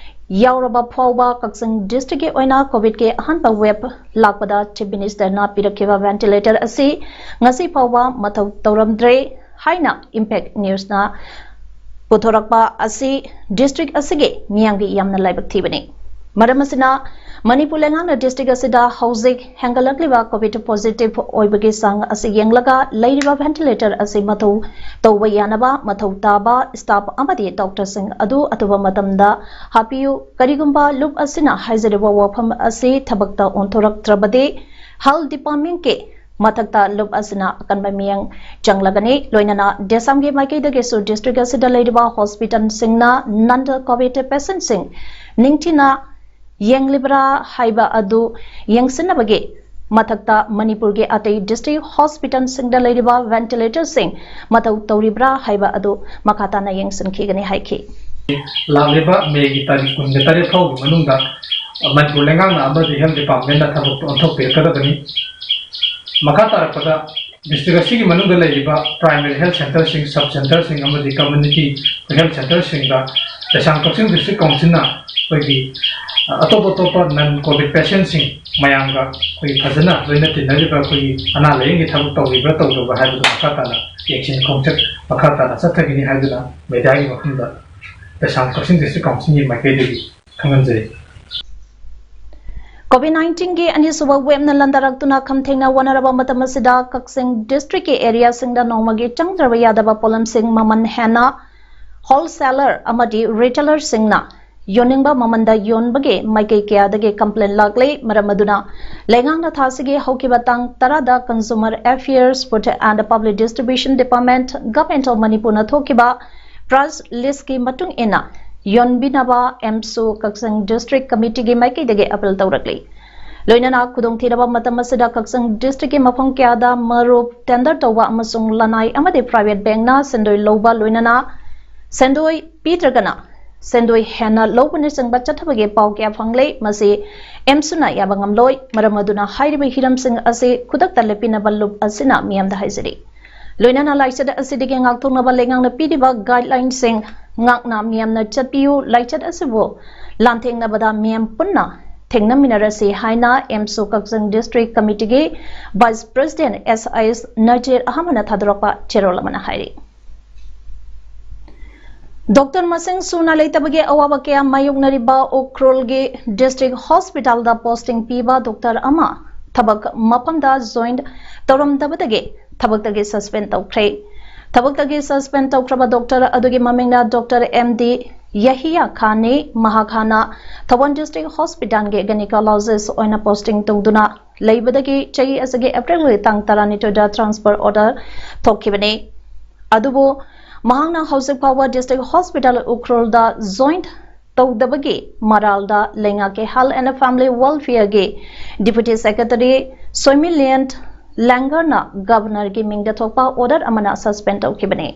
ꯌꯥꯎꯔꯕ ꯐꯥꯎꯕ ꯀꯛꯆꯤꯡ ꯗꯤꯁꯇ꯭ꯔꯤꯛꯀꯤ ꯑꯣꯏꯅ ꯀꯣꯚꯤꯗꯀꯤ ꯑꯍꯥꯟꯕ ꯋꯦꯕ ꯂꯥꯛꯄꯗ ꯆꯤꯐ ꯃꯤꯅꯤꯁꯇꯔꯅ ꯄꯤꯔꯛꯈꯤꯕ ꯚꯦꯟꯇꯤꯂꯦꯇꯔ ꯑꯁꯤ ꯉꯁꯤ ꯐꯥꯎꯕ ꯃꯊꯧ ꯇꯧꯔꯝꯗ꯭ꯔꯦ ꯍꯥꯏꯅ ꯏꯝꯄꯦꯛ ꯅ꯭ꯌꯨꯁꯅ ꯄꯨꯊꯣꯔꯛꯄ ꯑꯁꯤ ꯗꯤꯁꯇ꯭ꯔꯤꯛ ꯑꯁꯤꯒꯤ ꯃꯤꯌꯥꯝꯒꯤ ꯌꯥꯝꯅ ꯂꯥꯏꯕꯛ ꯊꯤꯕꯅꯤ꯫ ꯃꯔꯝ ꯑꯁꯤꯅ ꯃꯅꯤꯄꯨꯔ ꯂꯩꯉꯥꯛꯅ ꯗꯤꯁꯇ꯭ꯔꯤꯛ ꯑꯁꯤꯗ ꯍꯧꯖꯤꯛ ꯍꯦꯟꯒꯠꯂꯛꯂꯤꯕ ꯀꯣꯚꯤꯗ ꯄꯣꯖꯤꯇꯤꯚ ꯑꯣꯏꯕꯒꯤ ꯆꯥꯡ ꯑꯁꯤ ꯌꯦꯡꯂꯒ ꯂꯩꯔꯤꯕ ꯚꯦꯟꯇꯤꯂꯦꯇꯔ ꯑꯁꯤ ꯃꯊꯧ ꯇꯧꯕ ꯌꯥꯅꯕ ꯃꯊꯧ ꯇꯥꯕ ꯁ꯭ꯇꯥꯐ ꯑꯃꯗꯤ ꯗꯣꯛꯇꯔꯁꯤꯡ ꯑꯗꯨ ꯑꯊꯨꯕ ꯃꯇꯝꯗ ꯍꯥꯞꯄꯤꯌꯨ꯫ ꯀꯔꯤꯒꯨꯝꯕ ꯂꯨꯞ ꯑꯁꯤꯅ ꯍꯥꯏꯖꯔꯤꯕ ꯋꯥꯐꯝ ꯑꯁꯤ ꯊꯕꯛꯇ ꯑꯣꯟꯊꯣꯔꯛꯇ꯭ꯔꯕꯗꯤ ꯍꯦꯜꯊ ꯗꯤꯄꯥꯔꯠꯃꯦꯟꯠꯀꯤ ꯃꯊꯛꯇ ꯂꯨꯞ ꯑꯁꯤꯅ ꯑꯀꯟꯕ ꯃꯤꯠꯌꯦꯡ ꯆꯪꯂꯒꯅꯤ꯫ ꯂꯣꯏꯅꯅ ꯗꯦꯁꯥꯝꯒꯤ ꯃꯥꯏꯀꯩꯗꯒꯤꯁꯨ ꯗꯤꯁꯇ꯭ꯔꯤꯛ ꯑꯁꯤꯗ ꯂꯩꯔꯤꯕ ꯍꯣꯁꯄꯤꯇꯥꯜꯁꯤꯡꯅ ꯅꯟ ꯀꯣꯚꯤꯗ ꯄꯦꯁꯦꯟꯠꯁꯤꯡ ꯅꯤꯡꯊꯤꯅ ꯌꯦꯡꯂꯤꯕ꯭ꯔꯥ ꯍꯥꯏꯕ ꯑꯗꯨ ꯌꯦꯡꯁꯤꯟꯅꯕꯒꯤ ꯃꯊꯛꯇ ꯃꯅꯤꯄꯨꯔꯒꯤ ꯑꯇꯩ ꯗꯤꯁꯇ꯭ꯔꯤꯛ ꯍꯣꯁꯄꯤꯇꯥꯜꯁꯤꯡꯗ ꯂꯩꯔꯤꯕ ꯚꯦꯟꯇꯤꯂꯦꯇꯔꯁꯤꯡ ꯃꯊꯧ ꯇꯧꯔꯤꯕ꯭ꯔꯥ ꯍꯥꯏꯕ ꯑꯗꯨ ꯃꯈꯥ ꯇꯥꯅ ꯌꯦꯡꯁꯤꯟꯈꯤꯒꯅꯤ ꯍꯥꯏꯈꯤ꯫ ꯂꯥꯛꯂꯤꯕ ꯃꯦꯒꯤ ꯇꯥꯔꯤꯛ ꯀꯨꯟꯒ ꯇꯔꯦꯠ ꯐꯥꯎꯒꯤ ꯃꯅꯨꯡꯗ ꯃꯅꯤꯄꯨꯔ ꯂꯩꯉꯥꯛꯅ ꯑꯃꯗꯤ ꯍꯦꯜꯊ ꯗꯤꯄꯥꯔꯠꯃꯦꯟꯅ ꯊꯕꯛꯇꯨ ꯑꯣꯟꯊꯣꯛꯄꯤꯔꯛꯀꯗꯕꯅꯤ꯫ ꯃꯈꯥ ꯇꯥꯔꯛꯄꯗ ꯗꯤꯁꯇ꯭ꯔꯤꯛ ꯑꯁꯤꯒꯤ ꯃꯅꯨꯡꯗ ꯂꯩꯔꯤꯕ ꯄ꯭ꯔꯥꯏꯃꯔꯤ ꯍꯦꯜꯊ ꯁꯦꯟꯇꯔꯁꯤꯡ, ꯁꯕ ꯁꯦꯟꯇꯔꯁꯤꯡ ꯑꯃꯗꯤ ꯀꯝꯃ꯭ꯌꯨꯅꯤꯇꯤ ꯍꯦꯜꯊ ꯁꯦꯟꯇꯔꯁꯤꯡꯗ ꯂꯩꯁꯥꯡ ꯀꯛꯆꯤꯡ ꯗꯤꯁꯇ꯭ꯔꯤꯛ ꯀꯥꯎꯟꯁꯤꯜꯅ ꯑꯩꯈꯣꯏꯒꯤ ꯑꯇꯣꯞ ꯑꯇꯣꯞꯄ ꯅꯟ ꯀꯣꯚꯤꯗ ꯄꯦꯁꯦꯟꯠꯁꯤꯡ ꯃꯌꯥꯝꯒ ꯑꯩꯈꯣꯏꯒꯤ ꯐꯖꯅ ꯂꯣꯏꯅ ꯇꯤꯟꯅꯔꯤꯕ ꯑꯩꯈꯣꯏꯒꯤ ꯑꯅꯥ ꯂꯥꯏꯌꯦꯡꯒꯤ ꯊꯕꯛ ꯇꯧꯔꯤꯕ꯭ꯔꯥ ꯇꯧꯗꯕ꯭ꯔꯥ ꯍꯥꯏꯕꯗꯨ ꯃꯈꯥ ꯇꯥꯅ ꯌꯦꯡꯁꯤꯟ ꯈꯣꯡꯆꯠ ꯃꯈꯥ ꯇꯥꯅ ꯆꯠꯊꯒꯅꯤ ꯍꯥꯏꯗꯨꯅ ꯃꯦꯗꯤꯌꯥꯒꯤ ꯃꯐꯝꯗ ꯂꯩꯁꯥꯡ ꯀꯛꯆꯤꯡ ꯗꯤꯁꯇ꯭ꯔꯤꯛ ꯀꯥꯎꯟꯁꯤꯜꯒꯤ ꯃꯥꯏꯀꯩꯗꯒꯤ ꯈꯪꯍꯟꯖꯔꯤ꯫ COVID nineteen ꯒꯤ ꯑꯅꯤꯁꯨꯕ ꯋꯦꯕꯅ ꯂꯥꯟꯗꯥꯔꯛꯇꯨꯅ ꯈꯝꯊꯦꯡꯅ ꯋꯥꯅꯔꯕ ꯃꯇꯝ ꯑꯁꯤꯗ ꯀꯛꯆꯤꯡ ꯗꯤꯁꯇ꯭ꯔꯤꯛꯀꯤ ꯑꯦꯔꯤꯌꯥꯁꯤꯡꯗ ꯅꯣꯡꯃꯒꯤ ꯆꯪꯗ꯭ꯔꯕ ꯌꯥꯗꯕ ꯄꯣꯠꯂꯝꯁꯤꯡ ꯃꯃꯜ ꯍꯦꯟꯅ ꯍꯣꯜꯁꯦꯂꯔ ꯑꯃꯗꯤ ꯔꯤꯇꯦꯂꯔꯁꯤꯡꯅ ꯌꯣꯟꯅꯤꯡꯕ ꯃꯃꯜꯗ ꯌꯣꯟꯕꯒꯤ ꯃꯥꯏꯀꯩ ꯀꯌꯥꯗꯒꯤ ꯀꯝꯄ꯭ꯂꯦꯟ ꯂꯥꯛꯂꯤ꯫ ꯃꯔꯝ ꯑꯗꯨꯅ ꯂꯩꯉꯥꯛꯅ ꯊꯥꯁꯤꯒꯤ ꯍꯧꯈꯤꯕ ꯇꯥꯡ ꯇꯔꯥꯗ Consumer Affairs, Food and Public Distribution Department, Government of ꯃꯅꯤꯄꯨꯔꯅ ꯊꯣꯛꯈꯤꯕ ꯄ꯭ꯔꯥꯏꯁ ꯂꯤꯁꯀꯤ ꯃꯇꯨꯡ ꯏꯟꯅ ꯌꯣꯟꯕꯤꯅꯕ ꯑꯦꯝꯁꯨ ꯀꯛꯆꯤꯡ ꯗꯤꯁꯇ꯭ꯔꯤꯛ ꯀꯃꯤꯇꯤꯒꯤ ꯃꯥꯏꯀꯩꯗꯒꯤ ꯑꯄꯤꯜ ꯇꯧꯔꯛꯂꯤ꯫ ꯂꯣꯏꯅꯅ ꯈꯨꯗꯣꯡꯊꯤꯔꯕ ꯃꯇꯝ ꯑꯁꯤꯗ ꯀꯛꯆꯤꯡ ꯗꯤꯁꯇ꯭ꯔꯤꯛꯀꯤ ꯃꯐꯝ ꯀꯌꯥꯗ ꯃꯔꯨꯞ, ꯇꯦꯟꯗꯔ ꯇꯧꯕ ꯑꯃꯁꯨꯡ ꯂꯅꯥꯏ ꯑꯃꯗꯤ ꯄ꯭ꯔꯥꯏꯚꯦꯠ ꯕꯦꯡꯛꯅ ꯁꯦꯟꯗꯣꯏ ꯂꯧꯕ ꯂꯣꯏꯅꯅ ꯁꯦꯟꯗꯣꯏ ꯄꯤꯗ꯭ꯔꯒꯅ ꯁꯦꯟꯗꯣꯏ ꯍꯦꯟꯅ ꯂꯧꯕꯅꯆꯤꯡꯕ ꯆꯠꯊꯕꯒꯤ ꯄꯥꯎ ꯀꯌꯥ ꯐꯪꯂꯦ꯫ ꯃꯁꯤ ꯑꯦꯝꯁꯨꯅ ꯌꯥꯕ ꯉꯝꯂꯣꯏ꯫ ꯃꯔꯝ ꯑꯗꯨꯅ ꯍꯥꯏꯔꯤꯕ ꯍꯤꯔꯝꯁꯤꯡ ꯑꯁꯤ ꯈꯨꯗꯛꯇ ꯂꯦꯞꯄꯤꯅꯕ ꯂꯨꯞ ꯑꯁꯤꯅ ꯃꯤꯌꯥꯝꯗ ꯍꯥꯏꯖꯔꯤ꯫ ꯂꯣꯏꯅꯅ ꯂꯥꯏꯆꯠ ꯑꯁꯤꯗꯒꯤ ꯉꯥꯛꯊꯣꯛꯅꯕ ꯂꯩꯉꯥꯛꯅ ꯄꯤꯔꯤꯕ ꯒꯥꯏꯗꯂꯥꯏꯟꯁꯤꯡ ꯉꯥꯛꯅ ꯃꯤꯌꯥꯝꯅ ꯆꯠꯄꯤꯌꯨ꯫ ꯂꯥꯏꯆꯠ ꯑꯁꯤꯕꯨ ꯂꯥꯟꯊꯦꯡꯅꯕꯗ ꯃꯤꯌꯥꯝ ꯄꯨꯟꯅ ꯊꯦꯡꯅꯃꯤꯟꯅꯔꯁꯤ ꯍꯥꯏꯅ ꯑꯦꯝꯁꯨ ꯀꯛꯆꯤꯡ ꯗꯤꯁꯇ꯭ꯔꯤꯛ ꯀꯃꯤꯇꯤꯒꯤ ꯚꯥꯏꯁ ꯄ꯭ꯔꯦꯁꯤꯗꯦꯟꯠ ꯑꯦꯁ ꯑꯥꯏ ꯑꯦꯁ ꯅꯖꯤꯔ ꯑꯍꯃꯗꯅ ꯊꯥꯗꯣꯔꯛꯄ ꯆꯦꯔꯣꯜ ꯑꯃꯅ ꯍꯥꯏꯔꯤ꯫ ꯗꯣꯛꯇꯔ ꯃꯁꯤꯡ ꯁꯨꯅ ꯂꯩꯇꯕꯒꯤ ꯑꯋꯥꯕ ꯀꯌꯥ ꯃꯥꯌꯣꯛꯅꯔꯤꯕ ꯎꯈ꯭ꯔꯨꯜꯒꯤ ꯗꯤꯁꯇ꯭ꯔꯤꯛ ꯍꯣꯁꯄꯤꯇꯥꯜꯗ ꯄꯣꯁꯇꯤꯡ ꯄꯤꯕ ꯗꯣꯛꯇꯔ ꯑꯃ ꯊꯕꯛ ꯃꯐꯝꯗ ꯖꯣꯏꯟ ꯇꯧꯔꯝꯗꯕꯗꯒꯤ ꯊꯕꯛꯇꯒꯤ ꯁꯁꯄꯦꯟ ꯇꯧꯈ꯭ꯔꯦ꯫ ꯊꯕꯛꯇꯒꯤ ꯁꯁꯄꯦꯟ ꯇꯧꯈ꯭ꯔꯕ ꯗꯣꯛꯇꯔ ꯑꯗꯨꯒꯤ ꯃꯃꯤꯡꯅ ꯗꯣꯛꯇꯔ ꯑꯦꯝ ꯗꯤ ꯌꯍꯤꯌꯥ ꯈꯥꯟꯅꯤ꯫ ꯃꯍꯥꯛ ꯍꯥꯟꯅ ꯊꯧꯕꯥꯜ ꯗꯤꯁꯇ꯭ꯔꯤꯛ ꯍꯣꯁꯄꯤꯇꯥꯜꯒꯤ ꯒꯥꯏꯅꯤꯀꯣꯂꯣꯖꯤꯁ ꯑꯣꯏꯅ ꯄꯣꯁꯇꯤꯡ ꯇꯧꯗꯨꯅ ꯂꯩꯕꯗꯒꯤ ꯆꯍꯤ ꯑꯁꯤꯒꯤ ꯑꯦꯄ꯭ꯔꯤꯜꯒꯤ ꯇꯥꯡ ꯇꯔꯥꯅꯤꯊꯣꯏꯗ ꯇ꯭ꯔꯥꯟꯁꯐꯔ ꯑꯣꯔꯗꯔ ꯊꯣꯛꯈꯤꯕꯅꯤ꯫ ꯑꯗꯨꯕꯨ ꯃꯍꯥꯛꯅ ꯍꯧꯖꯤꯛ ꯐꯥꯎꯕ ꯗꯤꯁꯇ꯭ꯔꯤꯛ ꯍꯣꯁꯄꯤꯇꯥꯜ ꯎꯈ꯭ꯔꯨꯜꯗ ꯖꯣꯏꯟ ꯇꯧꯗꯕꯒꯤ ꯃꯔꯥꯜꯗ ꯂꯩꯉꯥꯛꯀꯤ ꯍꯦꯜꯊ ꯑꯦꯟ ꯐꯦꯃꯤꯂꯤ ꯋꯦꯜꯐꯤꯌꯔꯒꯤ ꯗꯤꯄ꯭ꯌꯨꯇꯤ ꯁꯦꯀ꯭ꯔꯦꯇꯔꯤ ꯁꯣꯏꯃꯤꯂꯤꯌꯟ ꯂꯦꯡꯒꯔꯅ ꯒꯚꯔꯅꯔꯒꯤ ꯃꯤꯡꯗ ꯊꯣꯛꯄ ꯑꯣꯔꯗꯔ ꯑꯃꯅ ꯁꯁꯄꯦꯟ ꯇꯧꯈꯤꯕꯅꯤ꯫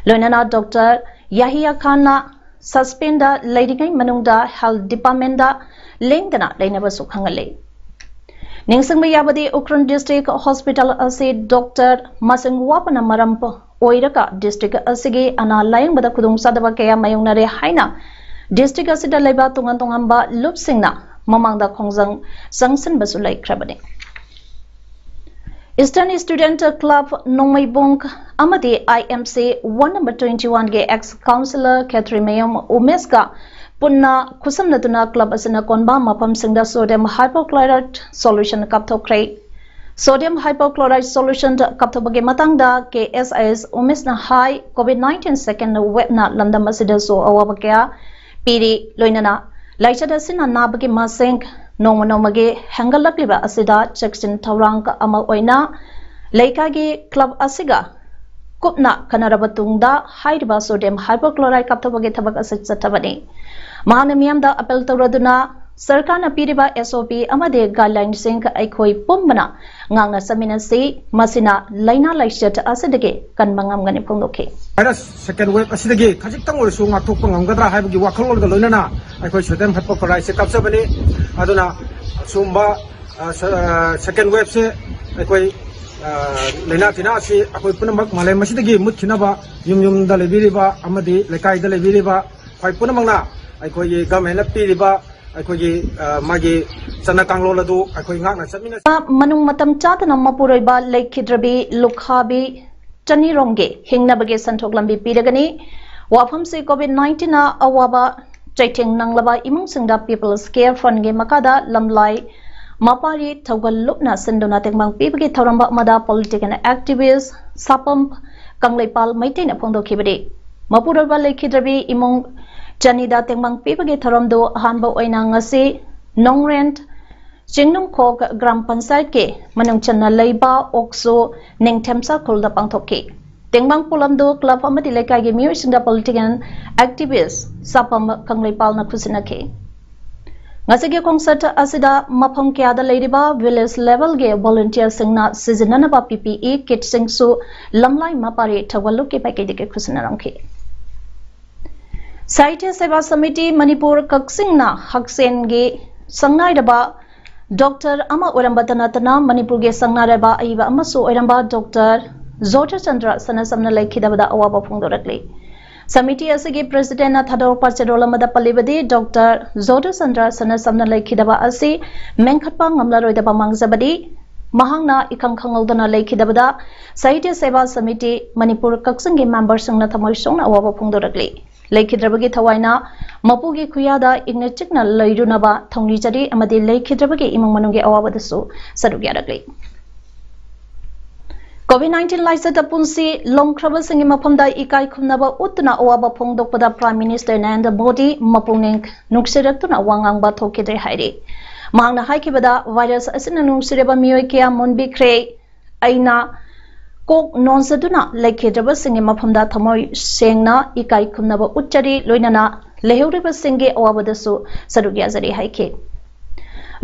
ꯂꯣꯏꯅꯅ ꯗꯣꯛꯇꯔ ꯌꯥꯍꯤꯌꯥ ꯈꯥꯟꯅ ꯁꯁꯄꯦꯟꯗ ꯂꯩꯔꯤꯉꯩ ꯃꯅꯨꯡꯗ ꯍꯦꯜꯊ ꯗꯤꯄꯥꯔꯠꯃꯦꯟꯗ ꯂꯦꯡꯗꯅ ꯂꯩꯅꯕꯁꯨ ꯈꯪꯍꯜꯂꯤ꯫ ꯅꯤꯡꯁꯤꯡꯕ ꯌꯥꯕꯗꯤ ꯎꯈ꯭ꯔꯨꯜ ꯗꯤꯁꯇ꯭ꯔꯤꯛ ꯍꯣꯁꯄꯤꯇꯥꯜ ꯑꯁꯤ ꯗꯣꯛꯇꯔ ꯃꯁꯤꯡ ꯋꯥꯠꯄꯅ ꯃꯔꯝ ꯑꯣꯏꯔꯒ ꯗꯤꯁꯇ꯭ꯔꯤꯛ ꯑꯁꯤꯒꯤ ꯑꯅꯥ ꯂꯥꯌꯦꯡꯕꯗ ꯈꯨꯗꯣꯡꯆꯥꯗꯕ ꯀꯌꯥ ꯃꯥꯌꯣꯛꯅꯔꯦ ꯍꯥꯏꯅ ꯗꯤꯁꯇ꯭ꯔꯤꯛ ꯑꯁꯤꯗ ꯂꯩꯕ ꯇꯣꯉꯥꯟ ꯇꯣꯉꯥꯟꯕ ꯂꯨꯞꯁꯤꯡꯅ ꯃꯃꯥꯡꯗ ꯈꯣꯡꯖꯪ ꯆꯪꯁꯤꯟꯕꯁꯨ ꯂꯩꯈ꯭ꯔꯕꯅꯤ꯫ Eastern Student Club ꯅꯣꯡꯃꯩꯕꯨꯡ ꯑꯃꯗꯤ I M C one number twenty one ꯒꯤ ex councillor ꯈꯦꯇ꯭ꯔꯤꯃꯌꯨꯝ ꯎꯃꯦꯁꯀ ꯄꯨꯟꯅ ꯈꯨꯠꯁꯝꯅꯗꯨꯅ club ꯑꯁꯤꯅ ꯀꯣꯟꯕ ꯃꯐꯝꯁꯤꯡꯗ sodium hypochlorite solution ꯀꯥꯞꯊꯣꯛꯈ꯭ꯔꯦ꯫ Sodium hypochlorite solution ꯀꯥꯞꯊꯣꯛꯄꯒꯤ ꯃꯇꯥꯡꯗ KSIS ꯎꯃꯦꯁꯅ ꯍꯥꯏ, COVID nineteen second wave ꯅ ꯂꯝꯗꯝ ꯑꯁꯤꯗꯁꯨ ꯑꯋꯥꯕ ꯀꯌꯥ ꯄꯤꯔꯤ, ꯂꯣꯏꯅꯅ ꯂꯥꯏꯆꯠ ꯑꯁꯤꯅ ꯅꯥꯕꯒꯤ ꯃꯁꯤꯡ ꯅꯣꯡꯃ ꯅꯣꯡꯃꯒꯤ ꯍꯦꯟꯒꯠꯂꯛꯂꯤꯕ ꯑꯁꯤꯗ ꯆꯦꯛꯁꯤꯟ ꯊꯧꯔꯥꯡ ꯑꯃ ꯑꯣꯏꯅ ꯂꯩꯀꯥꯏꯒꯤ club ꯑꯁꯤꯒ ꯀꯨꯞꯅ ꯈꯟꯅꯔꯕ ꯇꯨꯡꯗ ꯍꯥꯏꯔꯤꯕ sodium hypochlorite ꯀꯥꯞꯊꯣꯛꯄꯒꯤ ꯊꯕꯛ ꯑꯁꯤ ꯆꯠꯊꯕꯅꯤ꯫ ꯃꯍꯥꯛꯅ ꯃꯤꯌꯥꯝꯗ appeal ꯇꯧꯔꯗꯨꯅ ꯁꯔꯀꯥꯔꯅ ꯄꯤꯔꯤꯕ SOP ꯑꯃꯗꯤ guideline ꯁꯤꯡ ꯑꯩꯈꯣꯏ ꯄꯨꯝꯕꯅ ꯉꯥꯛꯅ ꯆꯠꯃꯤꯟꯅꯁꯤ, ꯃꯁꯤꯅ ꯂꯥꯏꯅꯥ ꯂꯥꯏꯆꯠ ꯑꯁꯤꯗꯒꯤ ꯀꯟꯕ ꯉꯝꯒꯅꯤ ꯐꯣꯡꯗꯣꯛꯈꯤ꯫ Virus second wave ꯑꯁꯤꯗꯒꯤ ꯈꯖꯤꯛꯇꯪ ꯑꯣꯏꯔꯁꯨ ꯉꯥꯛꯊꯣꯛꯄ ꯉꯝꯒꯗ꯭ꯔꯥ ꯍꯥꯏꯕꯒꯤ ꯋꯥꯈꯜꯂꯣꯟꯒ ꯂꯣꯏꯅꯅ ꯑꯩꯈꯣꯏ sodium hypochlorite ꯁꯦ ꯀꯥꯞꯆꯕꯅꯤ꯫ ꯑꯗꯨꯅ ꯁꯤꯒꯨꯝꯕ second wave ꯁꯦ ꯑꯩꯈꯣꯏ ꯂꯥꯏꯅꯥ ꯇꯤꯟꯅꯥ ꯑꯁꯤ ꯑꯩꯈꯣꯏ ꯄꯨꯝꯅꯃꯛ ꯃꯥꯂꯦꯝ ꯑꯁꯤꯗꯒꯤ ꯃꯨꯠꯈꯤꯅꯕ ꯌꯨꯝ ꯌꯨꯝꯗ ꯂꯩꯕꯤꯔꯤꯕ ꯑꯃꯗꯤ ꯂꯩꯀꯥꯏꯗ ꯂꯩꯕꯤꯔꯤꯕ ꯑꯩꯈꯣꯏ ꯄꯨꯝꯅꯃꯛꯅ ꯑꯩꯈꯣꯏꯒꯤ government ꯅ ꯄꯤꯔꯤꯕ ꯑꯩꯈꯣꯏꯒꯤ ꯃꯥꯒꯤ ꯆꯠꯅ ꯀꯥꯡꯂꯣꯟ ꯑꯗꯨ ꯑꯩꯈꯣꯏ ꯉꯥꯛꯅ ꯆꯠꯃꯤꯟꯅꯁꯤ꯫ ꯃꯅꯨꯡ ꯃꯇꯝ ꯆꯥꯗꯅ ꯃꯄꯨꯔꯣꯏꯕ ꯂꯩꯈꯤꯗ꯭ꯔꯕꯤ ꯂꯨꯈꯥꯕꯤ ꯆꯅꯤꯔꯣꯝꯒꯤ ꯍꯤꯡꯅꯕꯒꯤ ꯁꯦꯟꯊꯣꯛ ꯂꯝꯕꯤ ꯄꯤꯔꯒꯅꯤ꯫ ꯋꯥꯐꯝꯁꯤ COVID nineteen ꯅ ꯑꯋꯥꯕ ꯆꯩꯊꯦꯡ ꯅꯪꯂꯕ ꯏꯃꯨꯡꯁꯤꯡꯗ People's Care Fund ꯒꯤ ꯃꯈꯥꯗ ꯂꯝꯂꯥꯏ ꯃꯄꯥꯔꯤ ꯊꯧꯒꯜ ꯂꯨꯞꯅ ꯁꯤꯟꯗꯨꯅ ꯇꯦꯡꯕꯥꯡ ꯄꯤꯕꯒꯤ ꯊꯧꯔꯝ ꯑꯃꯗ political activist ꯁꯥꯄꯝ ꯀꯪꯂꯩꯄꯥꯜ ꯃꯩꯇꯩꯅ ꯐꯣꯡꯗꯣꯛꯈꯤꯕꯅꯤ꯫ ꯃꯄꯨꯔꯣꯏꯕ ꯂꯩꯈꯤꯗ꯭ꯔꯕꯤ ꯏꯃꯨꯡ ꯆꯅꯤꯗ ꯇꯦꯡꯕꯥꯡ ꯄꯤꯕꯒꯤ ꯊꯧꯔꯝꯗꯨ ꯑꯍꯥꯟꯕ ꯑꯣꯏꯅ ꯉꯁꯤ ꯅꯣꯡꯔꯦꯟ ꯆꯤꯡꯅꯨꯡꯈꯣꯛ ꯒ꯭ꯔꯥꯝ ꯄꯟꯆꯥꯌꯠꯀꯤ ꯃꯅꯨꯡ ꯆꯟꯅ ꯂꯩꯕ ꯑꯣꯛꯁꯨ ꯅꯤꯡꯊꯦꯝꯆꯥ ꯈꯨꯜꯗ ꯄꯥꯡꯊꯣꯛꯈꯤ꯫ ꯇꯦꯡꯕꯥꯡ ꯄꯣꯠꯂꯝꯗꯨ club ꯑꯃꯗꯤ ꯂꯩꯀꯥꯏꯒꯤ ꯃꯤꯑꯣꯏꯁꯤꯡꯗ political activist ꯁꯥꯄꯝ ꯀꯪꯂꯩꯄꯥꯜꯅ ꯈꯨꯠꯁꯤꯟꯅꯈꯤ꯫ ꯉꯁꯤꯒꯤ ꯈꯣꯡꯆꯠ ꯑꯁꯤꯗ ꯃꯐꯝ ꯀꯌꯥꯗ ꯂꯩꯔꯤꯕ village level ꯒꯤ volunteer ꯁꯤꯡꯅ ꯁꯤꯖꯤꯟꯅꯅꯕ PPE kit ꯁꯤꯡꯁꯨ ꯂꯝꯂꯥꯏ ꯃꯄꯥꯔꯤ ꯊꯧꯒꯜ ꯂꯨꯞꯀꯤ ꯃꯥꯏꯀꯩꯗꯒꯤ ꯈꯨꯠꯁꯤꯟꯅꯔꯝꯈꯤ꯫ ꯁꯥꯍꯤꯇ꯭ꯌ ꯁꯦꯕꯥ ꯁꯃꯤꯇꯤ ꯃꯅꯤꯄꯨꯔ ꯀꯛꯆꯤꯡꯅ ꯍꯛꯁꯦꯜꯒꯤ ꯁꯪꯅꯥꯏꯔꯕ doctor ꯑꯃ ꯑꯣꯏꯔꯝꯕꯇ ꯅꯠꯇꯅ ꯃꯅꯤꯄꯨꯔꯒꯤ ꯁꯪꯅꯥꯏꯔꯕ ꯑꯏꯕ ꯑꯃꯁꯨ ꯑꯣꯏꯔꯝꯕ doctor ꯖꯣꯙꯆꯟꯗ꯭ꯔ ꯁꯅꯥꯁꯝꯅ ꯂꯩꯈꯤꯗꯕꯗ ꯑꯋꯥꯕ ꯐꯣꯡꯗꯣꯔꯛꯂꯤ꯫ ꯁꯃꯤꯇꯤ ꯑꯁꯤꯒꯤ president ꯅ ꯊꯥꯗꯣꯔꯛꯄ ꯆꯦꯔꯣꯜ ꯑꯃꯗ ꯄꯜꯂꯤꯕꯗꯤ doctor ꯖꯣꯙꯆꯟꯗ꯭ꯔ ꯁꯅꯥꯁꯝꯅ ꯂꯩꯈꯤꯗꯕ ꯑꯁꯤ ꯃꯦꯟꯈꯠꯄ ꯉꯝꯂꯔꯣꯏꯗꯕ ꯃꯥꯡꯖꯕꯅꯤ꯫ ꯃꯍꯥꯛꯅ ꯏꯈꯪ ꯈꯪꯍꯧꯗꯅ ꯂꯩꯈꯤꯗꯕꯗ ꯁꯥꯍꯤꯇ꯭ꯌ ꯁꯦꯕꯥ ꯁꯃꯤꯇꯤ ꯃꯅꯤꯄꯨꯔ ꯀꯛꯆꯤꯡꯒꯤ member ꯁꯤꯡꯅ ꯊꯃꯣꯏ ꯁꯣꯛꯅ ꯑꯋꯥꯕ ꯐꯣꯡꯗꯣꯔꯛꯂꯤ꯫ ꯂꯩꯈꯤꯗ꯭ꯔꯕꯒꯤ ꯊꯋꯥꯏꯅ ꯃꯄꯨꯒꯤ ꯈꯨꯌꯥꯗ ꯏꯪꯅ ꯆꯤꯛꯅ ꯂꯩꯔꯨꯅꯕ ꯊꯧꯅꯤꯖꯔꯤ ꯑꯃꯗꯤ ꯂꯩꯈꯤꯗ꯭ꯔꯕꯒꯤ ꯏꯃꯨꯡ ꯃꯅꯨꯡꯒꯤ ꯑꯋꯥꯕꯗꯁꯨ ꯁꯔꯨꯛ ꯌꯥꯔꯛꯂꯤ꯫ COVID nineteen ꯂꯥꯏꯆꯠꯇ ꯄꯨꯟꯁꯤ ꯂꯣꯝꯈ꯭ꯔꯕꯁꯤꯡꯒꯤ ꯃꯐꯝꯗ ꯏꯀꯥꯏ ꯈꯨꯝꯅꯕ ꯎꯠꯇꯨꯅ ꯑꯋꯥꯕ ꯐꯣꯡꯗꯣꯛꯄꯗ Prime Minister ꯅꯔꯦꯟꯗ꯭ꯔ ꯃꯣꯗꯤ ꯃꯄꯨꯛꯅꯤꯡ ꯅꯨꯡꯁꯤꯔꯛꯇꯨꯅ ꯋꯥ ꯉꯥꯡꯕ ꯊꯣꯛꯈꯤꯗ꯭ꯔꯦ ꯍꯥꯏꯔꯤ꯫ ꯃꯍꯥꯛꯅ ꯍꯥꯏꯈꯤꯕꯗ, virus ꯑꯁꯤꯅ ꯅꯨꯡꯁꯤꯔꯕ ꯃꯤꯑꯣꯏ ꯀꯌꯥ ꯃꯨꯟꯕꯤꯈ꯭ꯔꯦ꯫ ꯑꯩꯅ ꯀꯣꯛ ꯅꯣꯟꯖꯗꯨꯅ ꯂꯩꯈꯤꯗ꯭ꯔꯕꯁꯤꯡꯒꯤ ꯃꯐꯝꯗ ꯊꯃꯣꯏ ꯁꯦꯡꯅ ꯏꯀꯥꯏ ꯈꯨꯝꯅꯕ ꯎꯠꯆꯔꯤ, ꯂꯣꯏꯅꯅ ꯂꯩꯍꯧꯔꯤꯕꯁꯤꯡꯒꯤ ꯑꯋꯥꯕꯗꯁꯨ ꯁꯔꯨꯛ ꯌꯥꯖꯔꯤ ꯍꯥꯏꯈꯤ꯫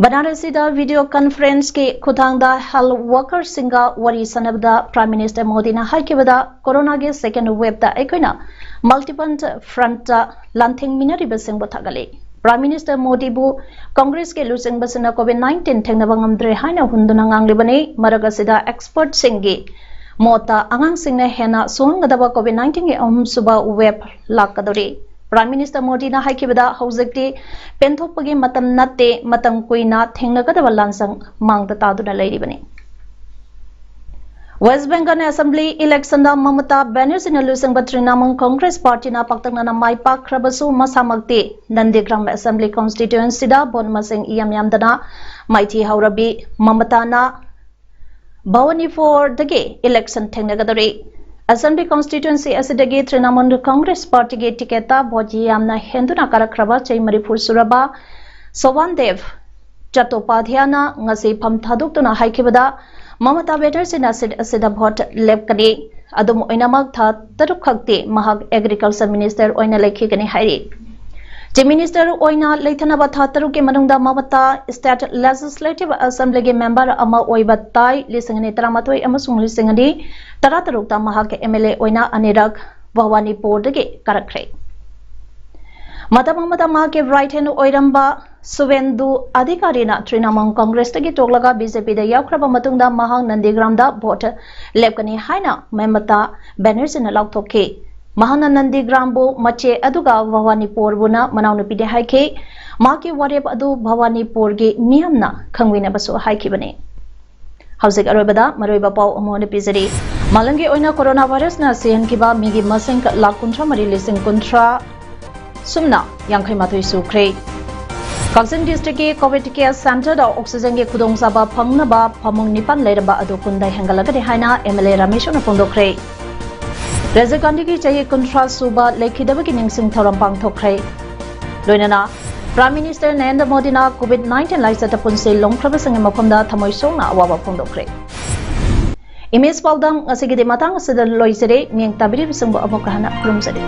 ꯕꯅꯥꯔꯁꯤꯗ video conference ꯀꯤ ꯈꯨꯠꯊꯥꯡꯗ health worker ꯁꯤꯡꯒ ꯋꯥꯔꯤ ꯁꯥꯟꯅꯕꯗ Prime Minister ꯃꯣꯗꯤꯅ ꯍꯥꯏꯈꯤꯕꯗ, ꯀꯣꯔꯣꯅꯥꯒꯤ second wave ꯇ ꯑꯩꯈꯣꯏꯅ multiple front ꯇ ꯂꯥꯟꯊꯦꯡꯃꯤꯟꯅꯔꯤꯕꯁꯤꯡꯕꯨ ꯊꯥꯒꯠꯂꯤ꯫ Prime Minister ꯃꯣꯗꯤꯕꯨ ꯀꯪꯒ꯭ꯔꯦꯁꯀꯤ ꯂꯨꯆꯤꯡꯕꯁꯤꯡꯅ COVID nineteen ꯊꯦꯡꯅꯕ ꯉꯝꯗ꯭ꯔꯦ ꯍꯥꯏꯅ ꯍꯨꯟꯗꯨꯅ ꯉꯥꯡꯂꯤꯕꯅꯤ꯫ ꯃꯔꯛ ꯑꯁꯤꯗ expert ꯁꯤꯡꯒꯤ ꯃꯣꯠꯇ ꯑꯉꯥꯡꯁꯤꯡꯅ ꯍꯦꯟꯅ ꯁꯣꯛꯍꯟꯒꯗꯕ COVID nineteen ꯒꯤ ꯑꯍꯨꯝꯁꯨꯕ wave ꯂꯥꯛꯀꯗꯧꯔꯤ꯫ Prime Minister ꯃꯣꯗꯤꯅ ꯍꯥꯏꯈꯤꯕꯗ, ꯍꯧꯖꯤꯛꯇꯤ ꯄꯦꯟꯊꯣꯛꯄꯒꯤ ꯃꯇꯝ ꯅꯠꯇꯦ, ꯃꯇꯝ ꯀꯨꯏꯅ ꯊꯦꯡꯅꯒꯗꯕ ꯂꯥꯟꯁꯪ ꯃꯥꯡꯗ ꯇꯥꯗꯨꯅ ꯂꯩꯔꯤꯕꯅꯤ꯫ West Bengal Assembly election ꯗ ꯃꯃꯇꯥ ꯕꯦꯅꯔꯖꯤꯅ ꯂꯨꯆꯤꯡꯕ ꯇ꯭ꯔꯤꯅꯥꯃꯨꯜ ꯀꯪꯒ꯭ꯔꯦꯁ ꯄꯥꯔꯇꯤꯅ ꯄꯥꯛꯇꯛꯅꯅ ꯃꯥꯏ ꯄꯥꯛꯈ꯭ꯔꯕꯁꯨ, ꯃꯁꯥꯃꯛꯇꯤ ꯅꯟꯗꯤꯒ꯭ꯔꯥꯝ Assembly constituency ꯗ vote ꯃꯁꯤꯡ ꯏꯌꯥꯝ ꯌꯥꯝꯗꯅ ꯃꯥꯏꯊꯤ ꯍꯧꯔꯕꯤ꯫ ꯃꯃꯇꯥꯅ ꯚꯋꯥꯅꯤꯄꯨꯔꯗꯒꯤ election ꯊꯦꯡꯅꯒꯗꯧꯔꯤ꯫ Assembly constituency ꯑꯁꯤꯗꯒꯤ ꯇ꯭ꯔꯤꯅꯥꯃꯨꯜ ꯀꯪꯒ꯭ꯔꯦꯁ ꯄꯥꯔꯇꯤꯒꯤ ꯇꯤꯀꯦꯠꯇ vote ꯌꯥꯝꯅ ꯍꯦꯟꯗꯨꯅ ꯀꯥꯔꯛꯈ꯭ꯔꯕ ꯆꯍꯤ ꯃꯔꯤꯐꯨ ꯁꯨꯔꯕ ꯁꯣꯚꯥꯟꯗꯦꯕ ꯆꯇꯣꯄꯥꯙ꯭ꯌꯥꯅ ꯉꯁꯤ ꯐꯝ ꯊꯥꯗꯣꯛꯇꯨꯅ ꯍꯥꯏꯈꯤꯕꯗ, ꯃꯃꯇꯥ ꯕꯦꯅꯔꯖꯤꯅ seat ꯑꯁꯤꯗ vote ꯂꯦꯞꯀꯅꯤ꯫ ꯑꯗꯨꯝ ꯑꯣꯏꯅꯃꯛ, ꯊꯥ ꯇꯔꯨꯛ ꯈꯛꯇꯤ ꯃꯍꯥꯛ Agriculture Minister ꯑꯣꯏꯅ ꯂꯩꯈꯤꯒꯅꯤ ꯍꯥꯏꯔꯤ꯫ Chief Minister ꯑꯣꯏꯅ ꯂꯩꯊꯅꯕ ꯊꯥ ꯇꯔꯨꯛꯀꯤ ꯃꯅꯨꯡꯗ ꯃꯃꯇꯥ State Legislative Assembly ꯒꯤ member ꯑꯃ ꯑꯣꯏꯕ ꯇꯥꯏ꯫ ꯂꯤꯁꯤꯡ ꯑꯅꯤ ꯇꯔꯥꯃꯥꯊꯣꯏ ꯑꯃꯁꯨꯡ ꯂꯤꯁꯤꯡ ꯑꯅꯤ ꯇꯔꯥꯇꯔꯨꯛꯇ ꯃꯍꯥꯛ MLA ꯑꯣꯏꯅ ꯑꯅꯤꯔꯛ ꯚꯋꯥꯅꯤꯄꯨꯔꯗꯒꯤ ꯀꯥꯔꯛꯈ꯭ꯔꯦ꯫ ꯃꯇꯝ ꯑꯃꯗ ꯃꯍꯥꯛꯀꯤ right hand ꯑꯣꯏꯔꯝꯕ ꯁꯨꯚꯦꯟꯗꯨ ꯑꯙꯤꯀꯥꯔꯤꯅ ꯇ꯭ꯔꯤꯅꯥꯃꯨꯜ ꯀꯪꯒ꯭ꯔꯦꯁꯇꯒꯤ ꯇꯣꯛꯂꯒ BJP ꯗ ꯌꯥꯎꯈ꯭ꯔꯕ ꯃꯇꯨꯡꯗ ꯃꯍꯥꯛ ꯅꯟꯗꯤꯒ꯭ꯔꯥꯝꯗ vote ꯂꯦꯞꯀꯅꯤ ꯍꯥꯏꯅ ꯃꯃꯇꯥ ꯕꯦꯅꯔꯖꯤꯅ ꯂꯥꯎꯊꯣꯛꯈꯤ꯫ ꯃꯍꯥꯛꯅ ꯅꯟꯗꯤꯒ꯭ꯔꯥꯝꯕꯨ ꯃꯆꯦ ꯑꯗꯨꯒ ꯚꯋꯥꯅꯤꯄꯨꯔꯕꯨꯅ ꯃꯅꯥꯎꯅꯨꯄꯤꯅꯤ ꯍꯥꯏꯈꯤ꯫ ꯃꯍꯥꯛꯀꯤ ꯋꯥꯔꯦꯞ ꯑꯗꯨ ꯚꯋꯥꯅꯤꯄꯨꯔꯒꯤ ꯃꯤꯌꯥꯝꯅ ꯈꯪꯃꯤꯟꯅꯕꯁꯨ ꯍꯥꯏꯈꯤꯕꯅꯤ꯫ ꯍꯧꯖꯤꯛ ꯑꯔꯣꯏꯕꯗ ꯃꯔꯨꯑꯣꯏꯕ ꯄꯥꯎ ꯑꯃꯨꯛ ꯍꯟꯅ ꯄꯤꯖꯔꯤ꯫ ꯃꯥꯂꯦꯝꯒꯤ ꯑꯣꯏꯅ ꯀꯣꯔꯣꯅꯥ ꯚꯥꯏꯔꯁꯅ ꯁꯤꯍꯟꯈꯤꯕ ꯃꯤꯒꯤ ꯃꯁꯤꯡ ꯂꯥꯈ ꯀꯨꯟꯊ꯭ꯔꯥ ꯃꯔꯤ ꯂꯤꯁꯤꯡ ꯀꯨꯟꯊ꯭ꯔꯥ ꯁꯨꯞꯅ ꯌꯥꯡꯈꯩ ꯃꯥꯊꯣꯏ ꯁꯨꯈ꯭ꯔꯦ꯫ ꯀꯛꯆꯤꯡ ꯗꯤꯁꯇ꯭ꯔꯤꯛꯀꯤ ꯀꯣꯚꯤꯗ ꯀꯦꯌꯔ ꯁꯦꯟꯇꯔꯗ ꯑꯣꯛꯁꯤꯖꯦꯟꯒꯤ ꯈꯨꯗꯣꯡꯆꯥꯕ ꯐꯪꯅꯕ ꯐꯃꯨꯡ ꯅꯤꯄꯥꯟ ꯂꯩꯔꯝꯕ ꯑꯗꯨ ꯀꯨꯟꯗ ꯍꯦꯟꯒꯠꯂꯒꯅꯤ ꯍꯥꯏꯅ ꯑꯦꯝ ꯑꯦꯜ ꯑꯦ ꯔꯥꯃꯦꯁꯣꯔꯅ ꯐꯣꯡꯗꯣꯛꯈ꯭ꯔꯦ꯫ ꯔꯥꯖꯤꯕ ꯒꯥꯟꯙꯤꯒꯤ ꯆꯍꯤ ꯀꯨꯟꯊ꯭ꯔꯥ ꯁꯨꯕ ꯂꯩꯈꯤꯗꯕꯒꯤ ꯅꯤꯡꯁꯤꯡ ꯊꯧꯔꯝ ꯄꯥꯡꯊꯣꯛꯈ꯭ꯔꯦ꯫ ꯂꯣꯏꯅꯅ ꯄ꯭ꯔꯥꯏꯝ ꯃꯤꯅꯤꯁꯇꯔ ꯅꯔꯦꯟꯗ꯭ꯔ ꯃꯣꯗꯤꯅ ꯀꯣꯚꯤꯗ ꯅꯥꯏꯟꯇꯤꯟ ꯂꯥꯏꯆꯠꯇ ꯄꯨꯟꯁꯤ ꯂꯣꯝꯈ꯭ꯔꯕꯁꯤꯡꯒꯤ ꯃꯐꯝꯗ ꯊꯃꯣꯏ ꯁꯣꯛꯅ ꯑꯋꯥꯕ ꯐꯣꯡꯗꯣꯛꯈ꯭ꯔꯦ꯫ ꯏꯃꯦꯖ ꯄꯥꯎꯗꯝ ꯉꯁꯤꯒꯤꯗꯤ ꯃꯇꯥꯡ ꯑꯁꯤꯗ ꯂꯣꯏꯖꯔꯦ꯫ ꯃꯤꯠꯌꯦꯡ ꯇꯥꯕꯤꯔꯤꯕꯁꯤꯡꯕꯨ ꯑꯃꯨꯛꯀ ꯍꯟꯅ ꯈꯨꯔꯨꯝꯖꯔꯤ꯫